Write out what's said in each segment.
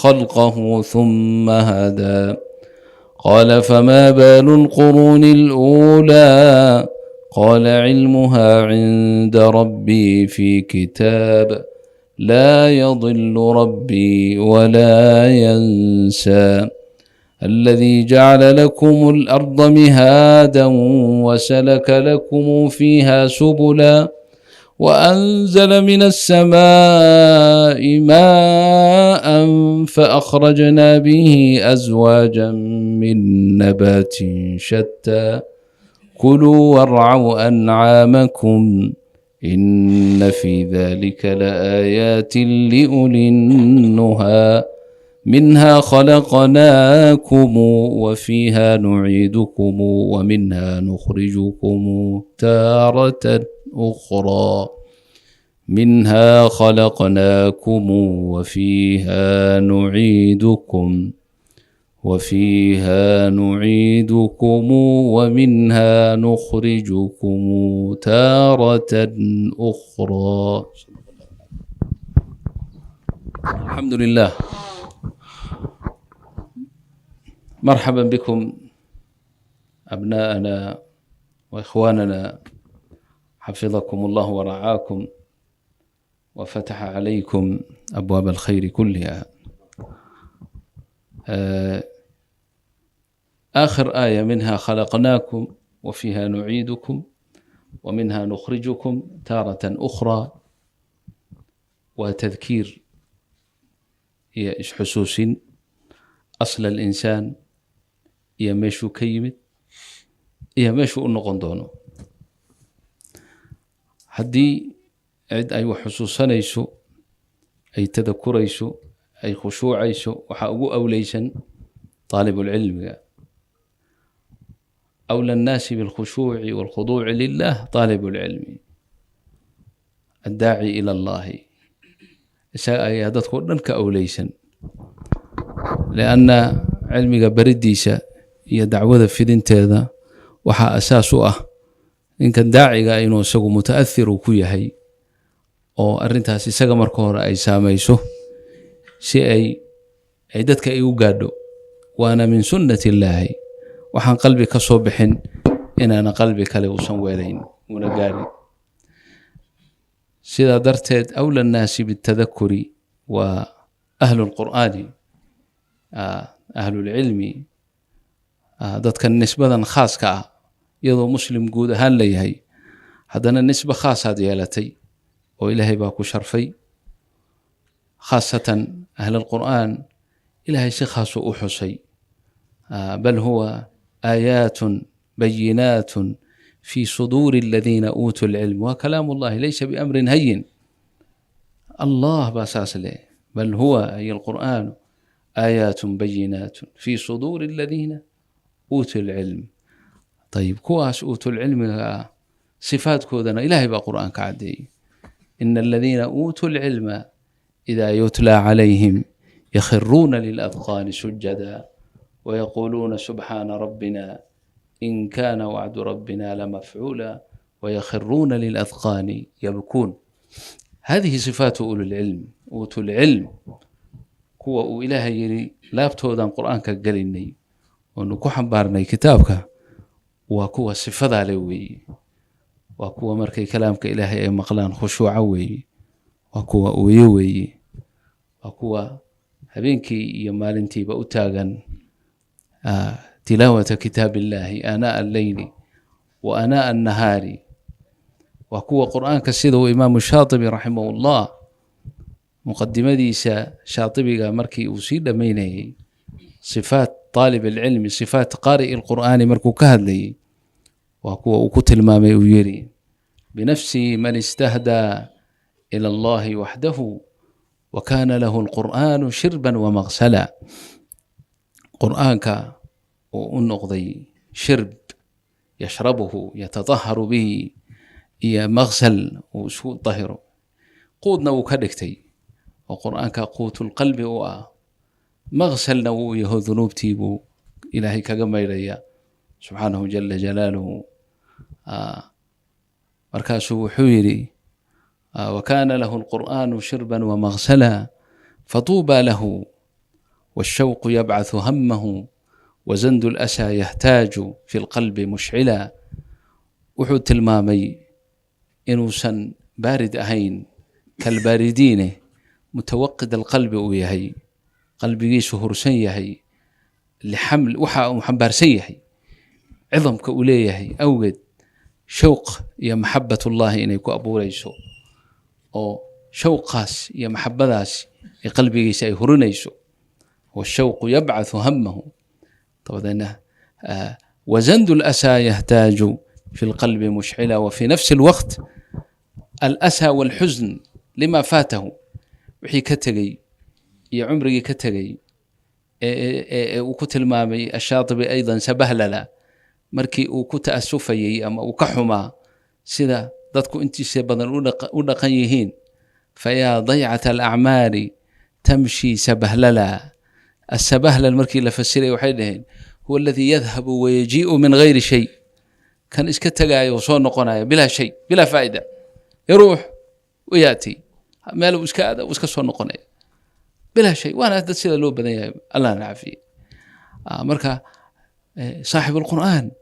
خلقه ثم هدى. قال فما بال القرون الأولى؟ قال علمها عند ربي في كتاب، لا يضل ربي ولا ينسى. الذي جعل لكم الأرض مهادا وسلك لكم فيها سبلا وأنزل من السماء ماء فأخرجنا به أزواجا من نبات شتى. كلوا وارعوا أنعامكم إن في ذلك لآيات لأولي النهى. منها خلقناكم وفيها نعيدكم ومنها نخرجكم تارة أخرى. منها خلقناكم وفيها نعيدكم وفيها نعيدكم ومنها نخرجكم تارة أخرى. الحمد لله. مرحبا بكم أبناءنا وإخواننا، حفظكم الله ورعاكم وفتح عليكم أبواب الخير كلها. آخر آية منها خلقناكم وفيها نعيدكم ومنها نخرجكم تارة أخرى، وتذكير iyo isxusuusin asl alinsaan iyo meeshuu ka yimid iyo meeshuu u noqon doono. Haddii cid ay wax xusuusanayso, ay tadakurayso, ay khushuucayso, waxaa ugu awleysan طaalibulcilmiga. أولى الناس بالخشوع والخضوع لله طالب العلم الداعي إلى الله. Isaga ayaa dadkao dhan ka awleysan, lianna cilmiga baridiisa iyo dacwada fidinteeda waxaa asaas u ah ninkan daaciga inuu isagu muta'athir uu ku yahay, oo arrintaas isaga marka hore ay saamayso si ay dadka ay u gaadho. Waana min sunnati illaahi, waxaan qalbi ka soo bixin inaana qalbi kale uusan weelayn una gaadhin. Sidaa darteed awla annaasi bitadakuri waa ahlu lqur'aani, ahlulcilmi, dadka nisbadan khaaska ah. Iyadoo muslim guud ahaan leeyahay, haddana nisbe khaasaad yeelatay oo ilaahay baa ku sharfay. Khaasatan ahl alqur'aan ilaahay si khaasuu u xusay. Bal huwa aayaatun bayinaatun fi suduuri aladiina uutuu lcilm, waa kalaam ullahi laysa biamrin hayin. Allah baa saas leh, bal huwa ay alqur'aanu aayaatun bayinaatun fi suduuri aladiina uutuu lcilm. Ayib, kuwaas uutuulcilmiga ah sifaadkoodana ilaahay baa qur'aan ka caddeeyey: ina aladiina uutuu lcilma idaa yutlaa calayhim yakhiruuna liladqaani sujada wayaquuluuna subxaana rabbina in kana wacdu rabbina lamafcuula wayakhiruuna liladqaani yabkuun. Hadihi sifaatu ulilcilm, uutuu lcilm, kuwa uu ilaahay yidhi laabtoodan qur'aanka gelinay oonu ku xambaarnay kitaabka, waa kuwa sifadaa le weeye. Waa kuwa markay kalaamka ilaahay ay maqlaan khushuuca weeye, waa kuwa ooyo weeye, waa kuwa habeenkii iyo maalintiiba u taagan tilaawata kitaab illaahi aanaa alleyli wa aanaa annahaari. Waa kuwa qur'aanka sida uu imaamu Shaatibi raximahullah muqadimadiisa Shaatibiga markii uu sii dhammaynayey sifaat طaalib alcilmi, sifaat qaari'i alqur'aani markuu ka hadlayey, waa kuwa uu ku tilmaamay, uu yiri: binafsihi man istahdaa ila allahi waxdahu wa kana lahu alqur'aanu shirban wamaqsala. Qur'aanka uu u noqday shirb yashrabuhu yatadaharu bihi, iyo maqsal uu isku dahiro, quudna uu ka dhigtay, oo qur'aanka quutulqalbi u ah, maqsalna wuu yaho, dunuubtii buu ilaahay kaga maydhaya subxaanahu jala jalaaluhu. Markaasuu wuxuu yidhi: wa kana lahu alqur'aanu shirban wamaqsala fatuuba lahu. Wاshawqu yabcathu hamahu wazandu lasaa yahtaaju fi lqalbi mushcila. Wuxuu tilmaamay inuusan baarid ahayn kalbaaridiine, mutawaqid alqalbi uu yahay, qalbigiisu hursan yahay lixaml waxa uu xambaarsan yahay, cidamka uu leeyahay awgeed, showq iyo maxabat ullahi inay ku abuureyso, oo showqaas iyo maxabadaas ee qalbigiisa ay hurinayso. Washawqu yabcathu hamahu, dabadeedna wazandu lasaa yahtaaju fi lqalbi mushcila. Wafi nafsi alwaqt alasa walxusn lima faatahu, wixii ka tegey iyo cumrigii ka tegey ee uu ku tilmaamay Ashaatibi aydan sabahlala, markii uu ku ta'asufayey ama uu ka xumaa sida dadku intiisa badan u dhaqan yihiin. Fayaa daycata alacmaari tamshi sabahlala. Asabahlal markii la fasiray waxay dhaheen: huwa aladii yadhabu wayajii'u min gayri shay, kan iska tegaayo oo soo noqonaya bilaa shay, bilaa faa'ida, yaruux wayaati, meel uu iska aada uu iska soo noqonaya bilaa shay. Waana dad sida loo badan yahay, Allahna cafiye. Marka saaxib alqur'aan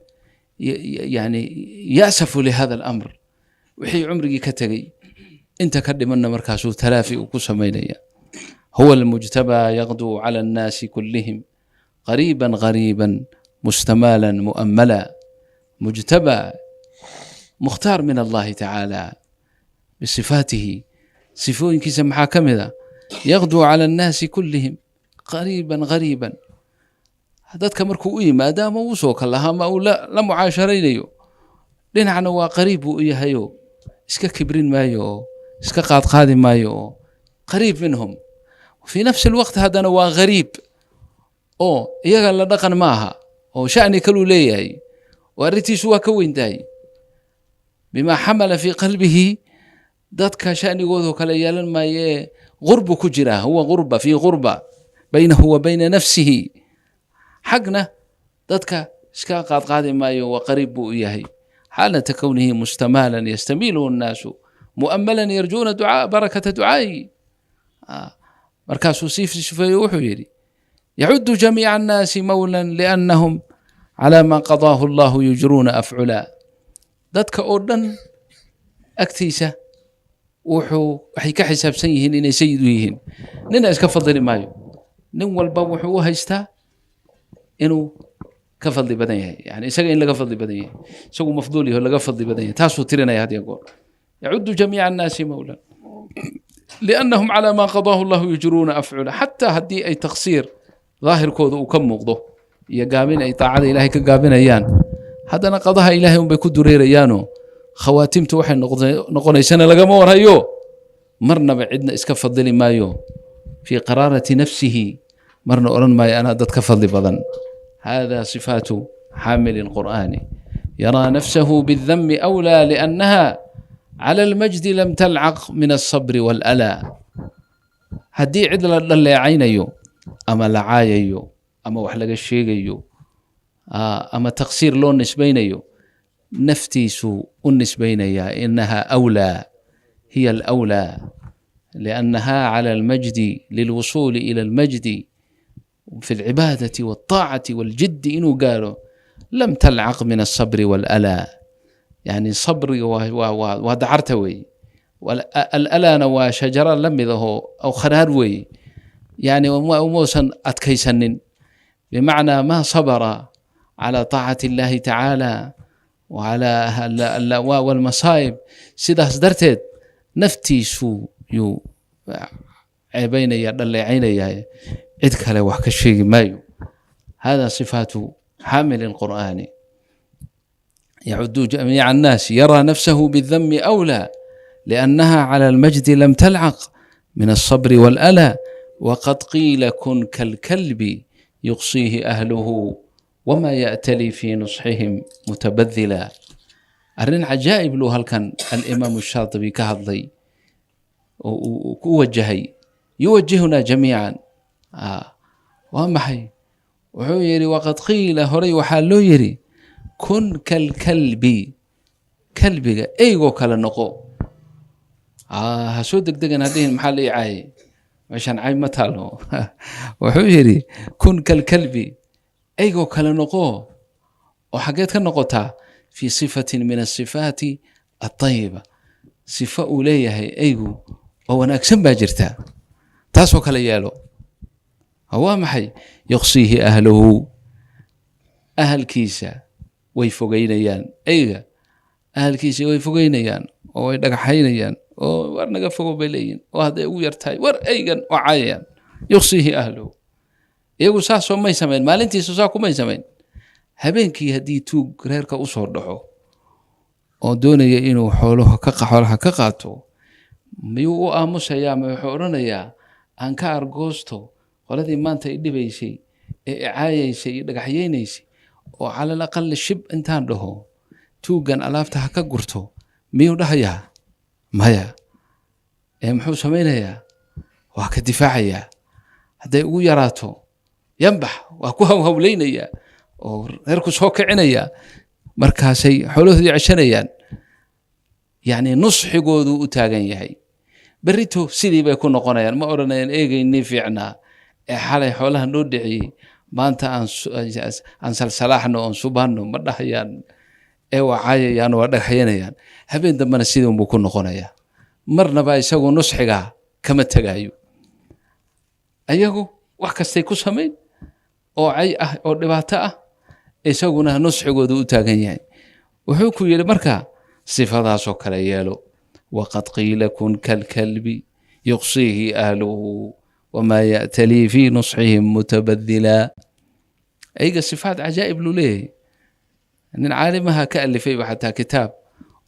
yani yasafu lihada alamr, wixii cumrigii ka tegey, inta ka dhimanna markaasuu talaafi uu ku samaynaya. Huwa almujtabaa yaqduu cala annaasi kullihim qariiba gariiba mustamaalan mu'ammala. Mujtabaa, mukhtaar min Allahi tacaala bisifaatihi. Sifooyinkiisa maxaa ka mid a? Yaqduu cala annaasi kullihim qariiban gariiban. Dadka markuu u yimaado ama uu soo kalaha ama uu la mucaasharaynayo, dhinacna waa qariib buu u yahayo, iska kibrin maayo oo iska qaadqaadi maayo, oo qariib minhum. Fii nafsi alwaqt haddana waa gariib oo iyaga la dhaqan ma aha, oo sha'ni kaluu leeyahay, oo arrintiisu waa ka weyn tahay bima xamala fii qalbihi. Dadka sha'nigoodoo kale yeelan maayee, gurbu ku jira, huwa gurba fii gurba baynahu wa bayna nafsihi. Xagna dadka iska qaadqaadi maayo, waa qariib buu u yahay, xaalata kownihi mustamaalan yastamiiluhu nnaasu mu'amalan yarjuuna ducaa barakata ducaa'ihi. Markaasuu sii sifeeyo, wuxuu yidhi: yacudu jamiica annaasi mawlan liannahum calaa ma qadaahu Allahu yujruuna afcula. Dadka oo dhan agtiisa waxay ka xisaabsan yihiin inay sayid u yihiin. Nina iska fadili maayo, nin walba wuxuu u haystaa inuu ka fadli badan yahay, yani isaga in laga fadli badan yahay, isagu mafduul yaho, laga fadli badan yahay. Taasuu tirinaya had iyo goor: yacudu jamiica annaasi mawlan liannahum calaa ma qadaahu Allahu yujruuna afcula. Xataa haddii ay taqsiir daahirkooda uu ka muuqdo iyo gaabin ay taacada Ilaahay ka gaabinayaan, haddana qadaha Ilaahay unbay ku dureerayaano, khawaatimtu waxay noqonaysana lagama warhayo. Marnaba cidna iska fadili maayo fii qaraarati nafsihi, marna odhan maayo anaa dad ka fadli badan. Hada sifaatu xaamili lqur'aani. Yaraa nafsahu bاdami أwlى liأnnaha clى اlmajdi lam talcaq min alصabri wاlأlaa. Haddii cid la dhaleecaynayo ama la caayayo ama wax laga sheegayo ama taqsiir loo nisbaynayo, naftiisuu u nisbaynayaa, inaha أwlى, hiya alأwlى liأnnaha clى اlmajdi lilwusuuli ilى اlmajdi fi اlcibaadati wاlطaacati wاljiddi inuu gaaro, lam talcaq min alصabri wاlأlaa. Yani sabriga waa dacarta weeye, alalaana waa shajara la mid ahoo oo kharaar weeye. Yani umuusan adkaysanin, bimacnaa ma sabara calى طaacati اllahi tacaala wcalى wاlmasaa'ib. Sidaas darteed naftiisu yuu ceebaynaya, dhaleecaynaya, cid kale wax ka sheegi maayo. Hada sifaatu xaamili اlqur'aani: yacudu jamiica annaasi, yaraa nafsahu bاdami أwlى liأnnaha calى اlmajdi lam talcaq min alصabri wاlأlaa. Waqad qiila kun kalkalbi yuqsiihi ahluhu wma ya'tali fii nusxihim mutabadila. Arrin cajaa'ib luu halkan Alimaam Shaatibi ka hadlay oo uu ku wajahay, yuwajihuna jamiican, waa maxay? Wuxuu yidhi: waqad qiila, horay waxaa loo yidhi, kun kalkalbi, kalbiga eygoo kale noqo. Ha soo degdegan hadhihin maxaa la ii caayay. Meeshaan cayb ma taalo. Wuxuu yidhi: kun kalkalbi, eygoo kale noqo. Oo xaggeed ka noqotaa? Fii sifatin min asifaati altayiba, sifo uu leeyahay eygu oo wanaagsan baa jirta, taasoo kale yeelo. Waa maxay? Yuqsiihi ahluhu, ahalkiisa way fogeynayaan. Eyga ahalkiisa way fogeynayaan oo way dhagaxaynayaan oo war naga fogo bay leeyihin, oo hadday ugu yartahay war eygan oo caayayaan. Yuqsiihi ahluhu, iyagu saasoo may samayn maalintiisa, saa kumay samayn. Habeenkii haddii tuug reerka usoo dhaco oo doonaya inuu xoolaha ka xoolaha ka qaato, miyuu u aamusayaa? Ma wuxuu odhanayaa aan ka argoosto qoladii maanta i dhibaysay ee i caayaysay iyo dhagaxyeynaysay, oo calal aqali shib intaan dhaho tuuggan alaabta ha ka gurto, miyuu dhahayaa? Maya. Ee muxuu samaynayaa? Waa ka difaacayaa. Hadday ugu yaraato yambax, waa ku hawhawlaynayaa oo reerku soo kicinaya, markaasay xoolahoodii ceshanayaan. Yacni nusxigoodu u taagan yahay. Berrito sidii bay ku noqonayaan. Ma odhanayaan eegaynii fiicnaa ee xalay xoolaha noo dhiciyey maanta aan salsalaaxno oon subanno, ma dhahayaan. Ee waa caayayaan, waa dhagxayanayaan. Habeen dambena sidii unbuu ku noqonayaa. Marnaba isagu nusxigaa kama tegaayo. Ayagu wax kastay ku samayn oo cay ah oo dhibaato ah, isaguna nusxigoodu u taagan yahay. Wuxuu ku yidhi marka sifadaasoo kale yeelo. Waqad qiila kun kalkalbi yuqsiihi ahluhu wamaa ya'talii fii nusxihim mutabadila. Ayga sifaat cajaa'ib luu leeyahay. Nin caalimaha ka alifayba xataa kitaab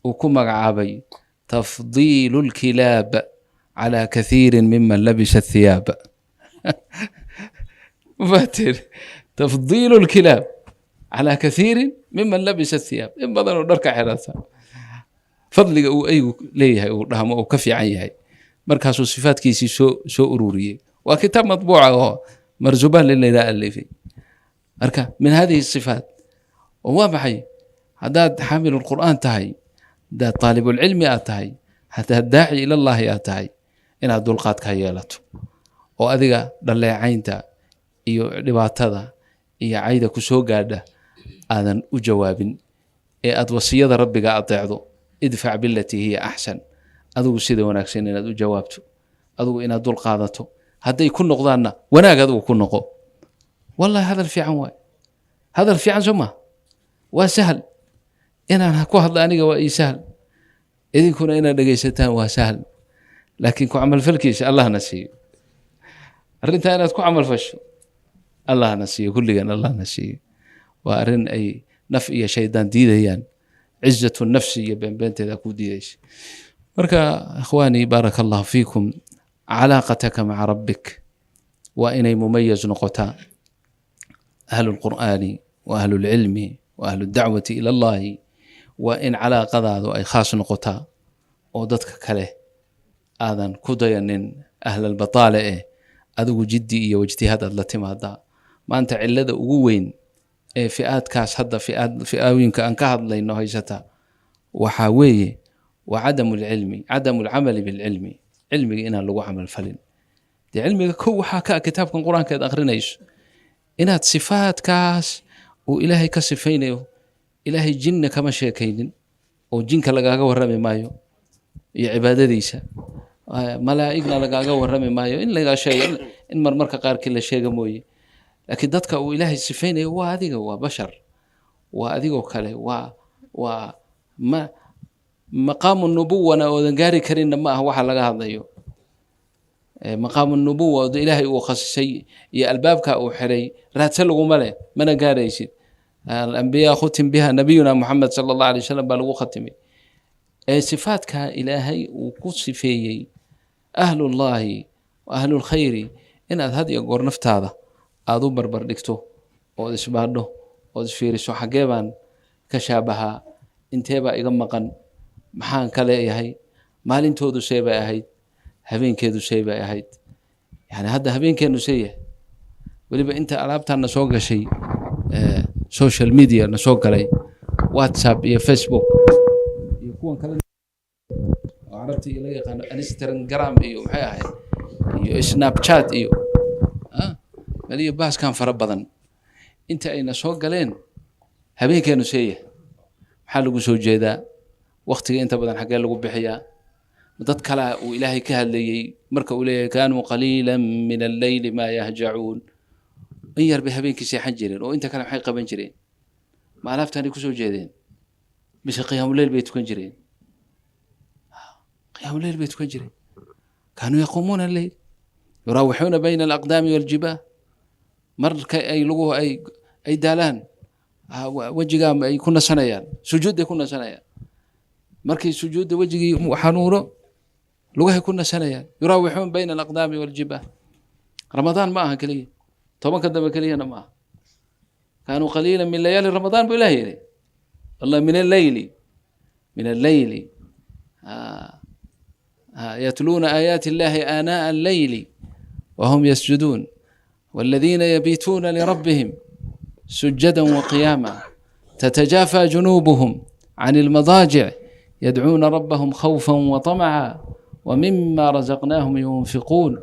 uu ku magacaabay tafdiilu lkilaab calى kathiiri miman labisa thiyaab. Mafahateen? Tafdiilu lkilaab calى kathiiri miman labisa thiyaab, in badan oo dharka xirata fadliga uu eygu leeyahay uu dhahmo uu ka fiican yahay. Markaasuu sifaatkiisii soo ururiyey. Waa kitaab matbuuca oo Marzuban layidhaha alifay. Marka min hadihi sifaat oo waa maxay? Haddaad xaamilu lqur'aan tahay, haddaad taalibulcilmi aad tahay, haddaad daaci ilallahi aad tahay, inaad dulqaadka yeelato oo adiga dhaleecaynta iyo dhibaatada iyo cayda ku soo gaadha aadan u jawaabin, ee aad wasiyada rabbiga adeecdo: idfac bilatii hiya axsan. Adigu sida wanaagsan inaad u jawaabto, adigu inaad dul qaadato. Hadday ku noqdaanna wanaag adigu ku noqo. Wallahi hadal fiican waay, hadal fiican soo ma? Waa sahal inaan ku hadlo aniga, waa ii sahal. Idinkuna inaad dhegaysataan waa sahal, laakiin ku camalfalkiisa Allahna siiyo. Arrintaa inaad ku camalfasho Allahna siiyo, kulligan Allahna siiyo. Waa arrin ay naf iyo shaydaan diidayaan, cizatu nafsi iyo beenbeenteeda ku diidaysa. Marka ikhwaanii, baaraka Allahu fiikum, calaaqataka maca rabbik waa inay mumayaz noqotaa. Ahlu lqur'aani wa ahlu lcilmi wa ahlu dacwati ila Allahi waa in calaaqadaadu ay khaas noqotaa oo dadka kale aadan ku dayanin ahlalbataale, eh adigu jiddi iyo ijtihaad aad la timaadaa. Maanta cilada ugu weyn ee fi'aadkaas hadda fi'aad fi'aawinka aan ka hadlayno haysata waxaa weeye waa cadamu lcilmi, cadamu alcamali bilcilmi, cilmiga inaan lagu camal falin. Dee cilmiga kow waxaa ka ah kitaabkan Qur-aanka aad akhrinayso, inaad sifaadkaas uu Ilaahay ka sifaynayo. Ilaahay jinna kama sheekaynin oo jinka lagaaga warrami maayo iyo cibaadadiisa, malaa'igna lagaaga warrami maayo, in lagaa sheego in marmarka qaarkii la sheega mooye. Laakiin dadka uu Ilaahay sifaynayo waa adiga, waa bashar, waa adigoo kale. Waa ma maqaamu nubuwana oodan gaari karinna ma aha waxa laga hadlayo. Maqaamu nubuwa oo Ilaahay uu khasisay iyo albaabka uu xiray raadse laguma leh, mana gaaraysid. Alambiyaa khutim biha nabiyuna Muxamed sala Allah alay wasalam baa lagu khatimay. Ee sifaadka Ilaahay uu ku sifeeyey ahlullahi wa ahlulkhayri, inaad had iyo goor naftaada aada u barbar dhigto ood isbaadho ood isfiiriso: xaggee baan ka shaabahaa? Intee baa iga maqan? Maxaan ka leeyahay? Maalintoodu see bay ahayd? Habeenkeedu see bay ahayd? Yani hadda habeenkeenu see yahay? Weliba inta alaabtan na soo gashay, social media na soo galay, WhatsApp iyo Facebook iyo kuwan kale oo Carabta iyo laga yaqaano, Instagram iyo maxay ahayd. Iyo Snapchat iyo maliyo baaskan fara badan inta ayna soo galeen, habeenkeenu seeya, maxaa lagu soo jeedaa? Waktiga inta badan xaggee lagu bixiyaa? Dad kalea uu Ilaahay ka hadlayey marka uu leeyahay: "Kaanuu qaliila min alleyli maa yahjacuun." In yar bay habeenkii seexan jireen, oo inta kale maxay qaban jireen? Ma alaabtaanay kusoo jeedeen mise qiyaamuleyl bay tukan jireen? Qiyaamuleyl bay tukan jireen. Kaanuu yaquumuuna alleyl yuraawixuuna bayna alaqdaami waljibaah. Marka ay luguhu ay daalaan, wejigaa ay ku nasanayaan, sujuudday ku nasanayaan. Markay sujuudda wejigii xanuuno, lugahay ku nasanayaan. Yuraawixuun bayna alaqdaami waljibaah. Ramadaan ma aha keliya, 10-ka dambe keliyana ma aha. Kaanuu qaliila min layaali ramadaan buu Ilah yidhi. Allah, min alleyli, min alleyli yatluuna aayaati illahi aanaa alleyli wahum yasjuduun, والذين يبيتون لربهم سجدا وقياما، تتجافى جنوبهم عن المضاجع، يدعون ربهم خوفا وطمعا، ومما رزقناهم ينفقون.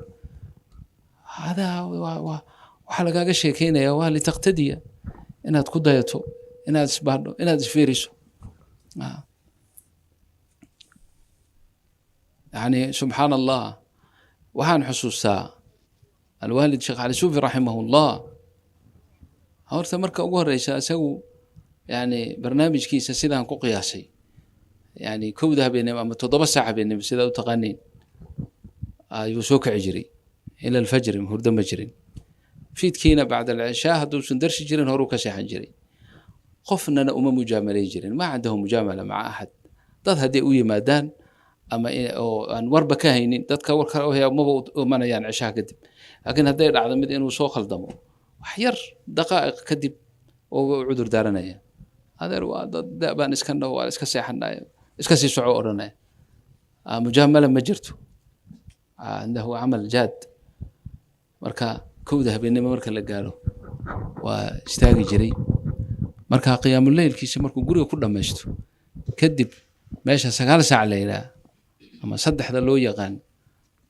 هذا waxaa lagaaga sheekeynaya waa litaqtadiya, inaad ku dayato, inaad isbaadho, inaad isfiiriso. Yani subxaan Allah, waxaan xusuustaa alwaalid Sheekh Cali Suufi raximah ullah. Horta marka ugu horeysa isagu yani barnaamijkiisa sidaan ku qiyaasay, yani 1-da habeenimo ama 7 saac habeenimo, sidaa u taqaaniin, ayuu soo kici jiray. Ila alfajri hurdo ma jirin. Fiidkiina bacda alcishaa hadduusan darsi jirin, horuu ka seexan jiray. Qofnana uma mujaamalayn jirin, maa cindahu mujaamala maca axad. Dad hadday u yimaadaan ama oo aan warba ka haynin, dadka warka maba u imanayaan cishaha kadib. Laakiin hadday dhacdo mid inuu soo khaldamo wax yar daqaa'iq kadib, oo u cudur daaranaya: "Adeer, waa dad da baan iska naho, waan iska seexanay, iska sii soco," odhanaya. Mujaamala ma jirto. Cindahu camal jaad. Marka 1-da habeenimo marka la gaaro waa istaagi jiray. Marka qiyaamuleylkiisa markuu guriga ku dhammaysto kadib, meesha 9 saac la yidhaah ama 3-da loo yaqaan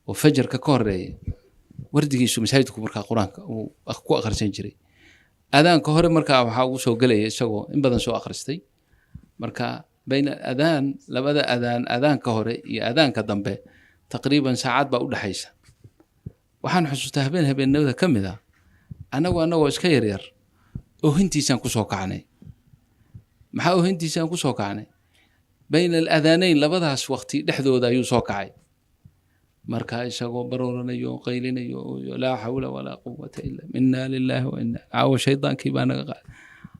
oo fajarka ka horeeya, wardigiisu masaajidku markaa Qur-aanka uu ku akhrisan jiray. Adaanka hore markaa waxaa ugu soo gelaya isagoo in badan soo akhristay. Marka bayna adaan, labada adaan, adaanka hore iyo adaanka dambe, taqriiban saacad baa u dhexaysa. Waxaan xusuustaa habeen habeenimada ka mid ah, anagoo iska yaryar, oohintiisaan kusoo kacnay. Maxaa oohintiisaan kusoo kacnay? Bayna aladaanayn, labadaas waqti dhexdooda ayuu soo kacay. Marka isagoo barooranayo, qaylinayo: "Laa xawla walaa quwata illa, inna lillahi wa inna, caawa shaydaankii baa naga qaaday."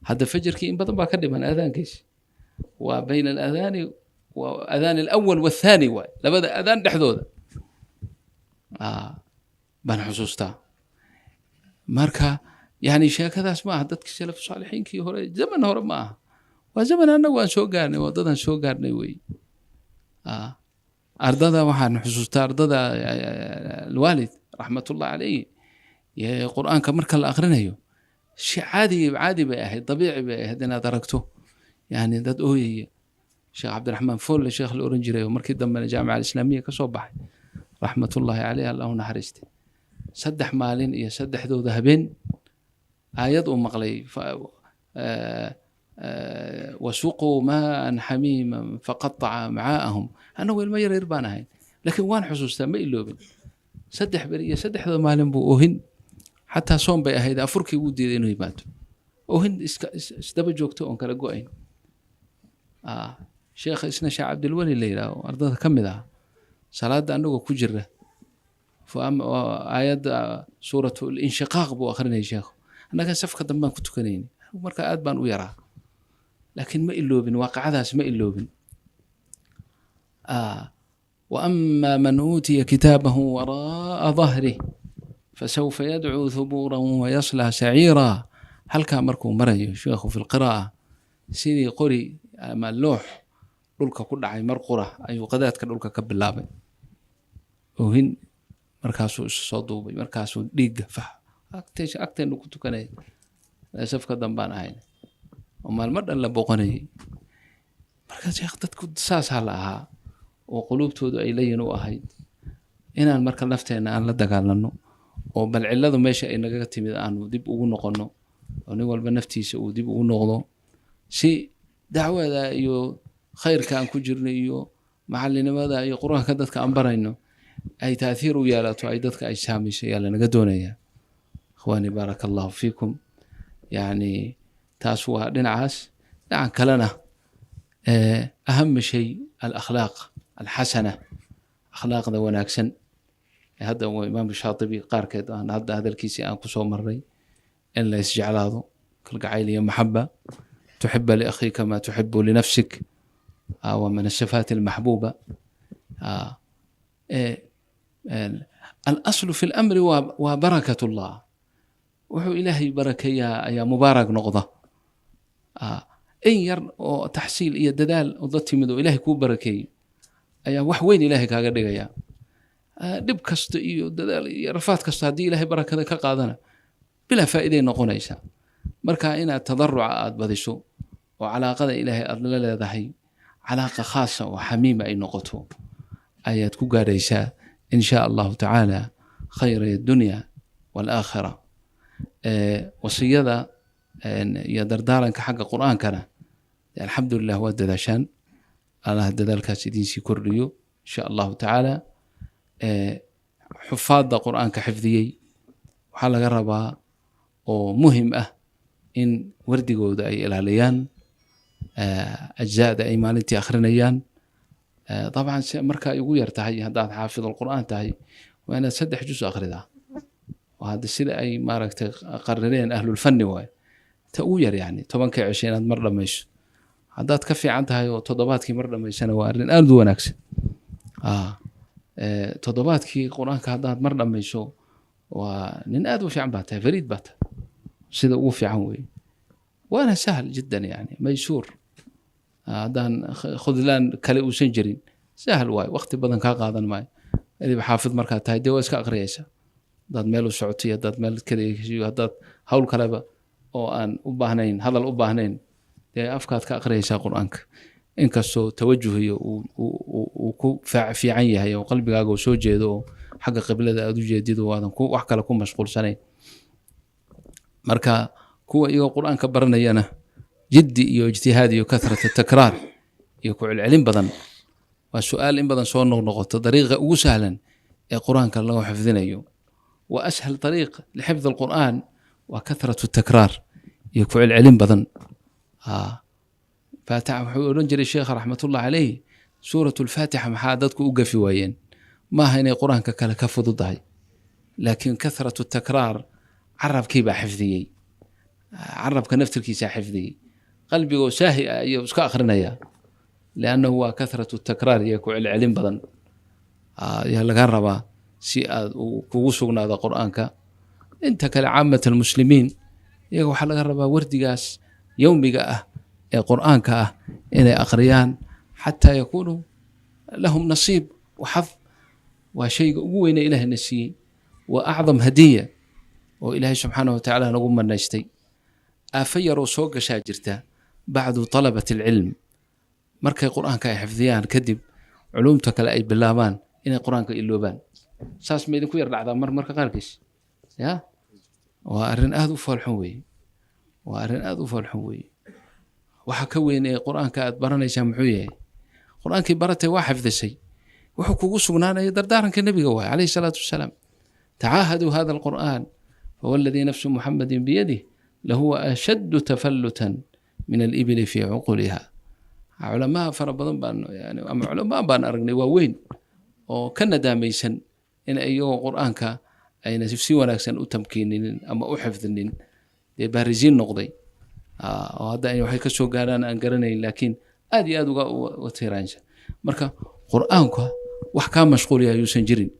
Hadda fajarkii in badan baa ka dhiman aadaankiisi. Waa bayna aladaani wa adaan alawal waathaani, waay labada adaan dhexdooda baan xusuustaa. Marka yani sheekadaas ma aha dadkii salaf saalixiinkii hore, zaman hore ma aha, waa zaman annagu aan soo gaarnay, waddadan soo gaarnay wey. Ardada waxaan xusuustaa, ardada alwaalid raxmatullah calayh, Qur-aanka marka la akhrinayo, si caadi caadi bay ahayd, dabiici bay ahayd inaad aragto yani dad ooyaya. Sheekh Cabdiraxmaan Folle, sheekh la oran jiray oo markii dambena Jaamica Alislaamiya ka soo baxay, raxmatullahi caleyh, Allahu naxariistay, 3 maalin iyo saddexdooda habeen aayad uu maqlay, "Wasuquu maaan xamiiman faqataca amcaa'ahum." Annagu ilmo yar yar baan ahayn, laakiin waan xusuustaa, ma iloobin. 3 beri iyo saddexda maalin buu oohin. Xataa soon bay ahayd, afurkii wuu diiday inuu yimaado. Oohin iska isdaba joogto oon kala go-ayn. Sheekha isna Sheekh Cabdilweli la yidhaaho, ardada ka mid ah, salaadda annagoo ku jira, aayadda suuratu Linshiqaaq buu akhrinayay sheekhu. Annaga safka dambaan ku tukanayni, marka aad baan u yaraa, laakiin ma iloobin waaqicadaas, ma iloobin. "Waama man uutiya kitaabahu waraa'a dahrih fasawfa yadcuu thubuuran wayaslaa saciira." Halkaa markuu marayo sheekhu fi lqiraa'a, sidii qori ama loox dhulka ku dhacay mar qura ayuu qadaadka dhulka ka bilaabay oohin. Markaasuu isu soo duubay, markaasuu dhiigga fax agteenu ku tukanaya. Safka dambaan ahayn oo maalmo dhan la boqonayay. Marka sheekh, dadku saasaa la ahaa oo quluubtoodu ay layin u ahayd. Inaan marka nafteenna aan la dagaalano oo bal cilladu meesha ay nagaga timid aanu dib ugu noqono, oo nin walba naftiisa uu dib ugu noqdo, si dacwada iyo khayrka aan ku jirno iyo macalinimada iyo Qur-aanka dadka aan barayno ay taathiir u yeelato, ay dadka ay saamayso ayaa lanaga doonayaa. Ikhwaani, baaraka Allahu fiikum. Yani taas waa dhinacaas. Dhinacan kalena, ahama shay alakhlaaq alxasana, akhlaaqda wanaagsan. Hadda waa Imaam Shaatibi qaarkeed aan hadda hadalkiisii aan kusoo marray, in la isjeclaado, kalgacayl iyo maxaba, tuxiba liakhiika ma tuxibu linafsik, waa min asifaat almaxbuuba. Alaslu fi lamri waa barakat Allah. Wuxuu Ilaahay barakeeyaa ayaa mubaarak noqda. In yar oo taxsiil iyo dadaal oo dad timid oo Ilaahay kuu barakeeyey ayaa wax weyn Ilaahay kaaga dhigaya. Dhib kasta iyo dadaal iyo rafaad kasta haddii Ilaahay barakada ka qaadana, bilaa faa'iiday noqonaysa. Marka inaad tadaruca aad badiso oo calaaqada Ilaahay aad la leedahay calaaqa khaasa oo xamiima ay noqoto ayaad ku gaadhaysaa, in sha Allahu tacaala, khayra addunya waalaakhira. Wasiyada iyo dardaaranka xagga Qur-aankana, alxamdulilah, waa dadaashaan. Allah dadaalkaas idinsii kordhiyo, insha Allahu tacaala. Xufaadda Qur-aanka xifdiyey waxaa laga rabaa oo muhim ah in wardigooda ay ilaaliyaan, ajzaada ay maalintii akhrinayaan. Dabcan marka ay ugu yar tahay, haddaad xaafid alqur'aan tahay, waa inaad 3 juz akhridaa. Waa hadda sida ay maaragtay qarireen ahlulfanni waay. Ta ugu yar, yani 10-ka cisho inaad mar dhammayso. Haddaad ka fiican tahay oo toddobaadkii mar dhammaysana, waa arrin aad u wanaagsan. Toddobaadkii Qur-aanka haddaad mar dhammayso, waa nin aad u fiican baa tahay, fariid baa tahay, sida ugu fiican weeye, waana sahl jiddan, yani maysuur. Haddaan khudlaan kale uusan jirin, sahl waayo, waqti badan kaa qaadan maayo. Adiba xaafid markaad tahay, dee waa iska aqriyaysaa haddaad meel u socotay, haddaad meel kale, haddaad hawl kaleba oo aan u baahnayn hadal u baahnayn, dee afkaad ka aqriyaysaa Qur-aanka, inkastoo tawajuh iyo uu ku fiican yahay oo qalbigaaga uu soo jeedo oo xagga qiblada aad u jeedid oo aadan wax kale ku mashquulsanayn. Marka kuwa iyagoo Qur-aanka baranayana jiddi iyo ijtihaad iyo kathrata takraar iyo ku celcelin badan. Waa su-aal in badan soo noqnoqoto, dariiqa ugu sahlan ee Qur-aanka loo xifdinayo. Wa ashal dariiq lixifd alqur'aan waa kathratu takraar iyo ku celcelin badan. Faatixa, wuxuu odhan jiray sheekha raxmatullah caleyh, suurat alfaatixa maxaa dadku u gafi waayeen? Maaha inay Qur-aanka kale ka fududahay, laakiin kathratu takraar carabkii baa xifdiyey, carabka naftirkiisaa xifdiyey, qalbigoo saahi ah ayuu iska akrinaya, liannahu waa kathratu takraar iyo ku celcelin badan ayaa laga rabaa si aad uu kugu sugnaado Qur-aanka. Inta kale, caamat almuslimiin, iyaga waxaa laga rabaa wardigaas yowmiga ah ee Qur-aanka ah inay akhriyaan xataa yakuunu lahum nasiib waxad. Waa shayga ugu weyne Ilaahna siiyey, waa acdam hadiya oo Ilaahay subxaanahu watacaala nagu manaystay. Aafo yaroo soo gashaa jirta bacdu talabat alcilm, markay Qur-aanka ay xifdiyaan kadib culumta kale ay bilaabaan, inay Qur-aanka iloobaan. Saas ma idinku yar dhacdaa mar marka qaarkiis? Ya, waa arrin aada u foolxun weeye, waa arrin aada u foolxun weeye. Waxa ka weyn ee Qur-aanka aad baranaysaa muxuu yahay? Qur-aankii baratay, waa xifdisay, wuxuu kugu sugnaanaya dardaaranka Nebiga waay calayhi salaatu wasalaam: tacaahaduu hada alqur'aan, fawalladii nafsu Muxamadin biyadih lahuwa ashaddu tafallutan min alibili fi cuquliha. Culamaa fara badan baan yani, ama culamaa baan aragnay waaweyn oo ka nadaamaysan in iyagoo Qur-aanka ayna si wanaagsan u tamkiininin ama u xifdinin, dee baarisiin noqday oo hadda ay waxay ka soo gaaraan aan garanayn, laakiin aad iyo aad uga tiiraansa. Marka Qur-aanka wax kaa mashquuliya yuusan jirin,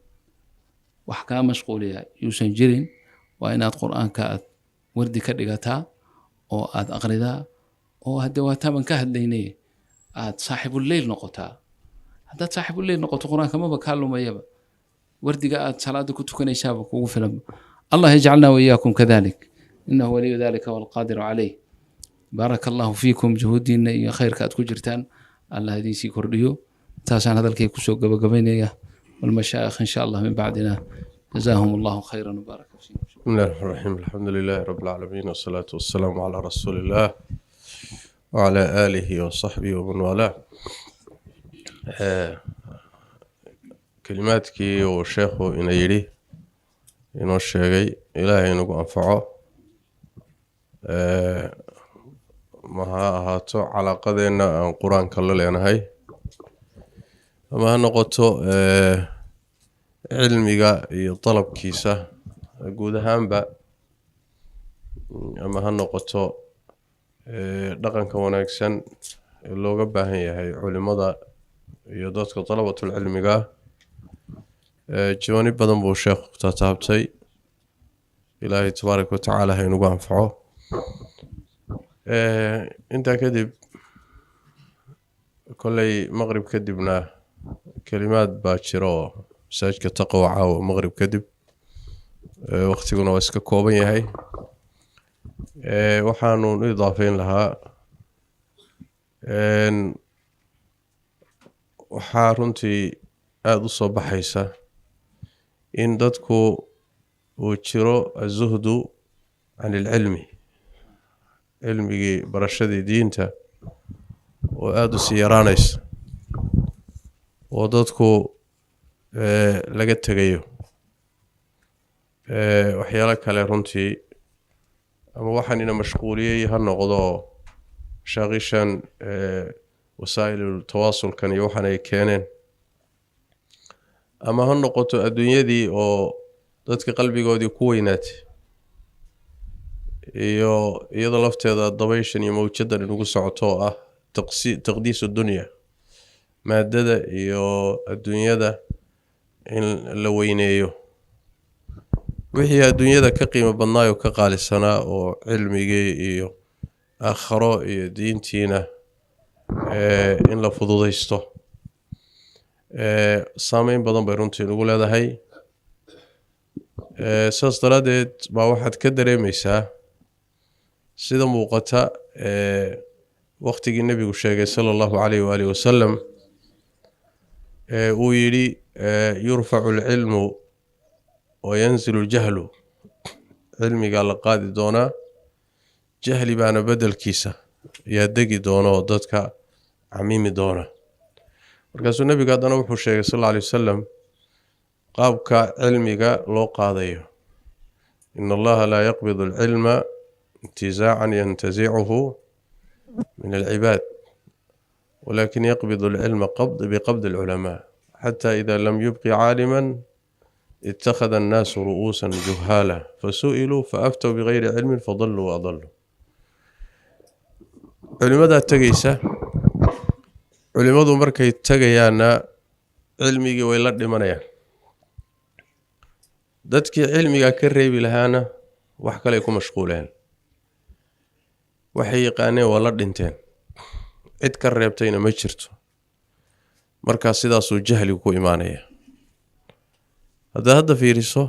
wax kaa mashquuliya yuusan jirin. Waa inaad Qur-aanka aad wardi ka dhigataa oo aad aqridaa, oo hadde waa taaban ka hadlaynay, aad saaxibuleyl noqotaa. Haddaad saaxibuleyl noqoto, Qur-aanka maba kaa lumayaba, wardiga aad salaada ku tukanaysaaba kugu filan. Allah yajcalna waiyaakum kadalik, inahu waliyu dalika walqaadiru caleyh. Baaraka Allahu fiikum. Juhuuddiina iyo khayrka aad ku jirtaan Allah idinsii kordhiyo. Taasaan hadalkay kusoo gabagabaynaya. والمشايخ إن شاء الله من بعدنا، جزاهم الله خيرا وبارك فيهم. بسم الله الرحمن الرحيم، الحمد لله رب العالمين، والصلاة والسلام على رسول الله وعلى آله وصحبه ومن والاه. Kelimaadkii uu sheekhu ina yidhi, inoo sheegay, Ilaahay inagu anfaco. Ma ha ahaato calaaqadeenna aan Qur-aanka la leenahay, ama ha noqoto cilmiga iyo dalabkiisa guud ahaanba, ama ha noqoto dhaqanka wanaagsan ee looga baahan yahay culimada iyo dadka dalabatul cilmiga, jawaanib badan buu sheekhu ku taataabtay. Ilaahay tabaaraka watacaala ha inagu anfaco. Intaa kadib, kolley maqrib kadibna kelimaad baa jira oo masaajidka Taqwa caawa maqrib kadib. Waqtiguna waa iska kooban yahay. Waxaanu u idaafeyn lahaa, waxaa runtii aada u soo baxaysa in dadku uu jiro azuhdu can ilcilmi, cilmigii, barashadii diinta oo aada u sii yaraanaysa, oo dadku laga tegayo waxyaalo kale runtii, ama waxaan ina mashquuliyey ha noqdo mashaaqishan wasaa'il tawaasulkan iyo waxaan ay keeneen, ama ha noqoto adduunyadii oo dadka qalbigoodii ku weynaatay, iyo iyada lafteeda dabayshan iyo mawjadan inugu socoto oo ah taqdiisu dunya, maadada iyo adduunyada in la weyneeyo, wixii adduunyada ka qiimo badnaayoo ka qaalisanaa oo cilmigii iyo aakharo iyo diintiina in la fududaysto. Saameyn badan bay runtii nagu leedahay. Saas daraaddeed baa waxaad ka dareemaysaa sida muuqata waqtigii Nebigu sheegay sala Allahu calayh waaalih wasalam, uu yidhi: "Yurfacu alcilmu wa yanzilu ljahlu." Cilmigaa la qaadi doonaa, jahli baana beddelkiisa yaa degi doona oo dadka camimi doona. Markaasuu Nebigu haddana wuxuu sheegay sal alla alay wasalam qaabka cilmiga loo qaadayo: "In Allaha laa yaqbidu alcilma intizaacan yantasicuhu min alcibaad, walakin yaqbidu alcilma biqabdi alculamaa, xata ida lam yubqi caaliman ittakhada annaasu ru'uusan juhaala fasu'iluu faaftow bigayri cilmin fadalluu waadalluu." Culimadaa tegaysa. Culimadu markay tegayaanna cilmigii way la dhimanayaan. Dadkii cilmigaa ka reebi lahaana wax kaley ku mashquuleen, waxay yaqaaneen waa la dhinteen, cid ka reebtayna ma jirto. Markaa sidaasuu jahligu ku imaanaya. Haddaad hadda fiiriso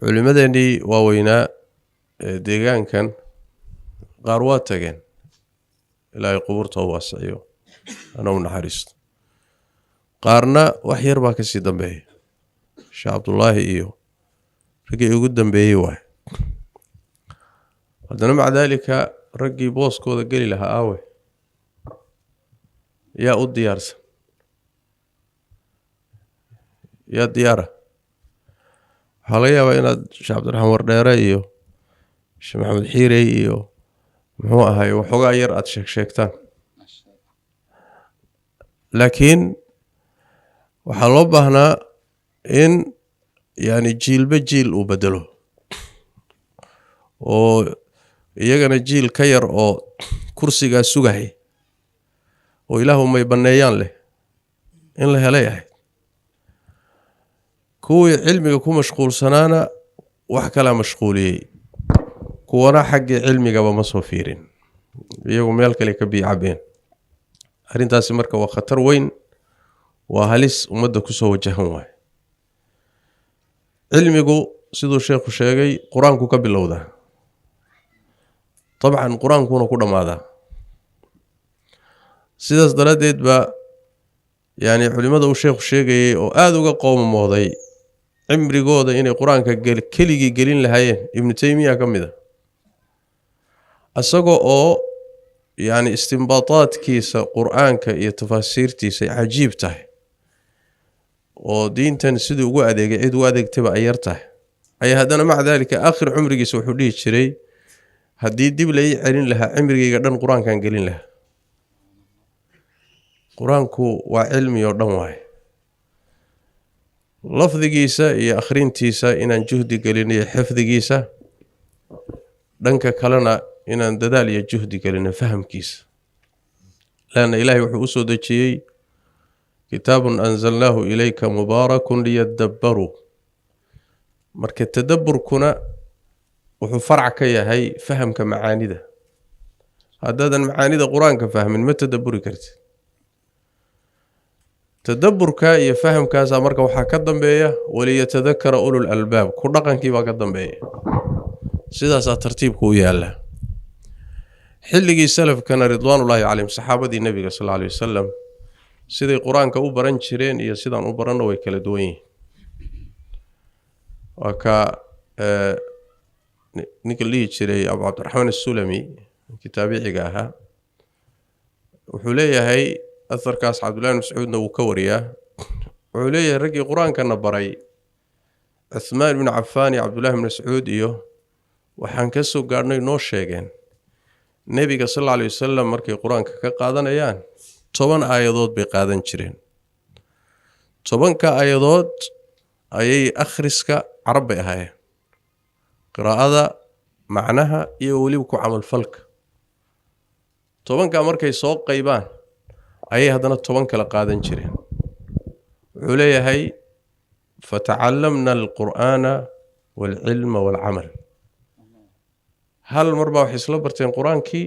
culimmadeennii waaweynaa ee deegaankan, qaar waa tageen, Ilaahay qubuurta u waasiciyo ana u naxariisto, qaarna wax yar baa kasii dambeeya. Sheekh Cabdullaahi iyo raggii ugu dambeeyey waay. Haddana maca daalika, raggii booskooda geli lahaa aawe? Yaa u diyaarsan? Yaa diyaara? Waxaa laga yaabaa inaad Sheekh Cabdiraxmaan Wardheere iyo Sheekh Maxamed Xiirey iyo muxuu ahay waxoogaa yar aada sheeg sheegtaan, laakiin waxaa loo baahnaa in yani jiilba jiil uu bedelo, oo iyagana jiil ka yar oo kursigaa sugahay oo Ilaahu may banneeyaan leh in la helay ahayd. Kuwii cilmiga ku mashquulsanaana wax kalaa mashquuliyey, kuwana xaggii cilmigaba ma soo fiirin, iyagu meel kale ka biicabeen. Arrintaasi marka waa khatar weyn, waa halis ummadda kusoo wajahan waay. Cilmigu, siduu sheekhu sheegay, Qur-aanku ka bilowdaa, dabcan Qur-aankuna ku dhammaadaa. Sidaas daraaddeed baa Yani culimada uu sheekhu sheegayay oo aada uga qoomamooday cimrigooda inay qur-aanka keligii gelin lahaayeen, Ibnu Taymiya ka mid a, isagoo oo yani istimbaataadkiisa qur-aanka iyo tafaasiirtiisa ay cajiib tahay, oo diintan siduu ugu adeegay cid ugu adeegtayba ay yar tahay, ayaa haddana maca daalika aakhir cumrigiisa wuxuu dhihi jiray, haddii dib la ii celin lahaa cimrigayga dhan qur-aankan gelin lahaa. Qur-aanku waa cilmi oo dhan waaye, lafdigiisa iyo akhrintiisa inaan juhdi gelin iyo xifdigiisa, dhanka kalena inaan dadaal iyo juhdi gelino fahamkiisa. Laanna Ilaahay wuxuu u soo dejiyey kitaabun anzalnaahu ilayka mubaarakun liyadabbaruu. Marka tadabburkuna wuxuu farac ka yahay fahamka macaanida. Haddaadan macaanida qur-aanka fahmin, ma tadabburi kartid. Tadabburka iyo fahamkaasaa marka waxaa ka dambeeya waliyatadakara ulul albaab, ku dhaqankii baa ka dambeeya. Sidaasaa tartiibku u yaalla. Xilligii salafkana, ridwaanullaahi calayhim, saxaabadii Nebiga sal alay wasalam siday qur-aanka u baran jireen iyo sidaan u baranno way kala duwan yihiin. Waa ka ninka la dhihi jiray Abu Cabdiraxmaan Asulami, ninkii taabiciga ahaa, wuxuu leeyahay aharkaas, Cabdullahi bin Mascuudna wuu ka wariyaa. Wuxuu leeyahay, raggii qur-aankana baray, Cuthmaan ibnu Cafaan iyo Cabdullahi bin Mascuud iyo, waxaan ka soo gaadhnay, noo sheegeen, Nebiga sal alla alay wasalam markay qur-aanka ka qaadanayaan 10 aayadood bay qaadan jireen. 10-ka aayadood ayay akhriska, carab bay ahaayeen, qiraa'ada, macnaha iyo weliba ku camalfalka, 10-kaa markay soo qaybaan ayay haddana 10 kala qaadan jireen. Wuxuu leeyahay, fatacallamna alqur'aana waalcilma waalcamal. Hal mar baa waxay isla barteen qur-aankii,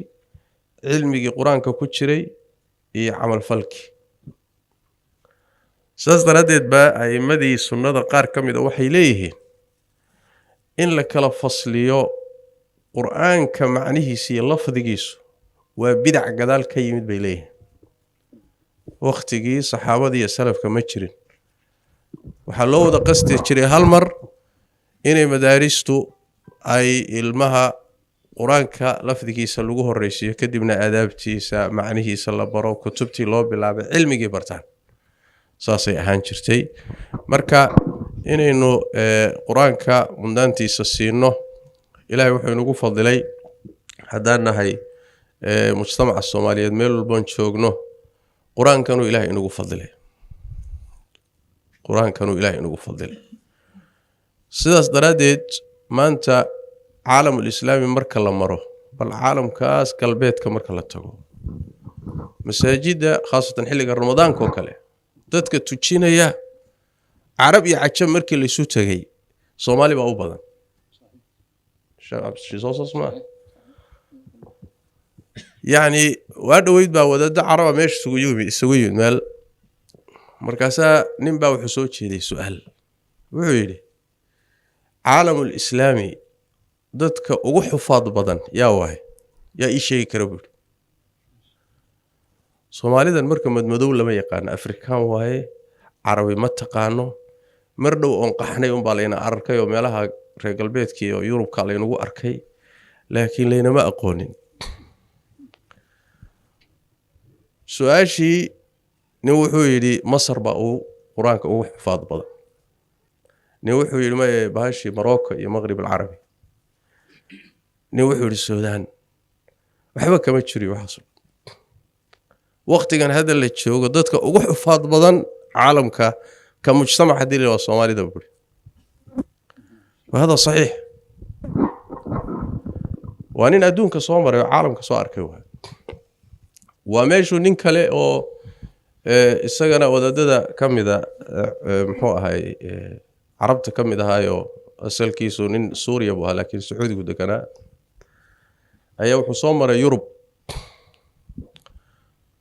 cilmigii qur-aanka ku jiray iyo camalfalkii. Saas daraaddeed baa a'immadii sunnada qaar ka mid a waxay leeyihiin, in la kala fasliyo qur-aanka macnihiisa iyo lafdigiisu waa bidac gadaal ka yimid, bay leeyihiin. Wakhtigii saxaabada iyo salafka ma jirin. Waxaa loo wada qasti jiray hal mar inay madaaristu ay ilmaha qur-aanka lafdigiisa lagu horreysiiyo, kadibna aadaabtiisa, macnihiisa la baro, kutubtii loo bilaabay, cilmigii bartaan. Saasay ahaan jirtay. Marka inaynu qur-aanka mudnaantiisa siino, Ilaahay wuxuu inagu fadilay haddaan nahay mujtamaca Soomaaliyeed meel walboon joogno, qur-aankanuu Ilahay inagu fadilay, qur-aankanuu Ilahay inagu fadilay. Sidaas daraaddeed maanta caalamul islaami marka la maro, bal caalamkaas galbeedka marka la tago, masaajidda khaasatan xilliga Ramadaanka oo kale dadka tujinaya, Carab iyo Cajab markii laysu tegey, Soomaali baa u badan. Soo maa yacni waa dhoweyd baa wadaaddo Caraba meesha isugu yimid meel. Markaasaa nin baa wuxuu soo jeeday su-aal. Wuxuu yidhi, caalamul islaami dadka ugu xufaad badan yaa waay? Yaa ii sheegi kara? Buu yidhi. Soomaalidan marka madmadow lama yaqaano, Afrikaan waaye, Carabi ma taqaano. Mar dhow oon qaxnay unbaa layna arkay oo meelaha reer galbeedka iyo Yurubka laynagu arkay, laakiin laynama aqoonin. Su-aashii nin wuxuu yidhi, Masar baa uu qur-aanka ugu xufaad badan. Nin wuxuu yidhi, maye, bahashii Morocco iyo Maqrib alcarabi. Nin wuxuu yidhi, Suudaan. Waxba kama jiriyo waxaas. Waqtigan hadda la joogo dadka ugu xufaad badan caalamka ka mujtamac haddii la waa Soomaalida, buri. Wahada saxiix. Waa nin adduunka soo maray oo caalamka soo arkay. Waa meeshuu nin kale oo isagana wadaadada ka mida, muxuu ahay, Carabta ka mid ahaayoo asalkiisu nin Suuriya buu ahaa, laakiin Sacuudigu deganaa, ayaa wuxuu soo maray Yurub.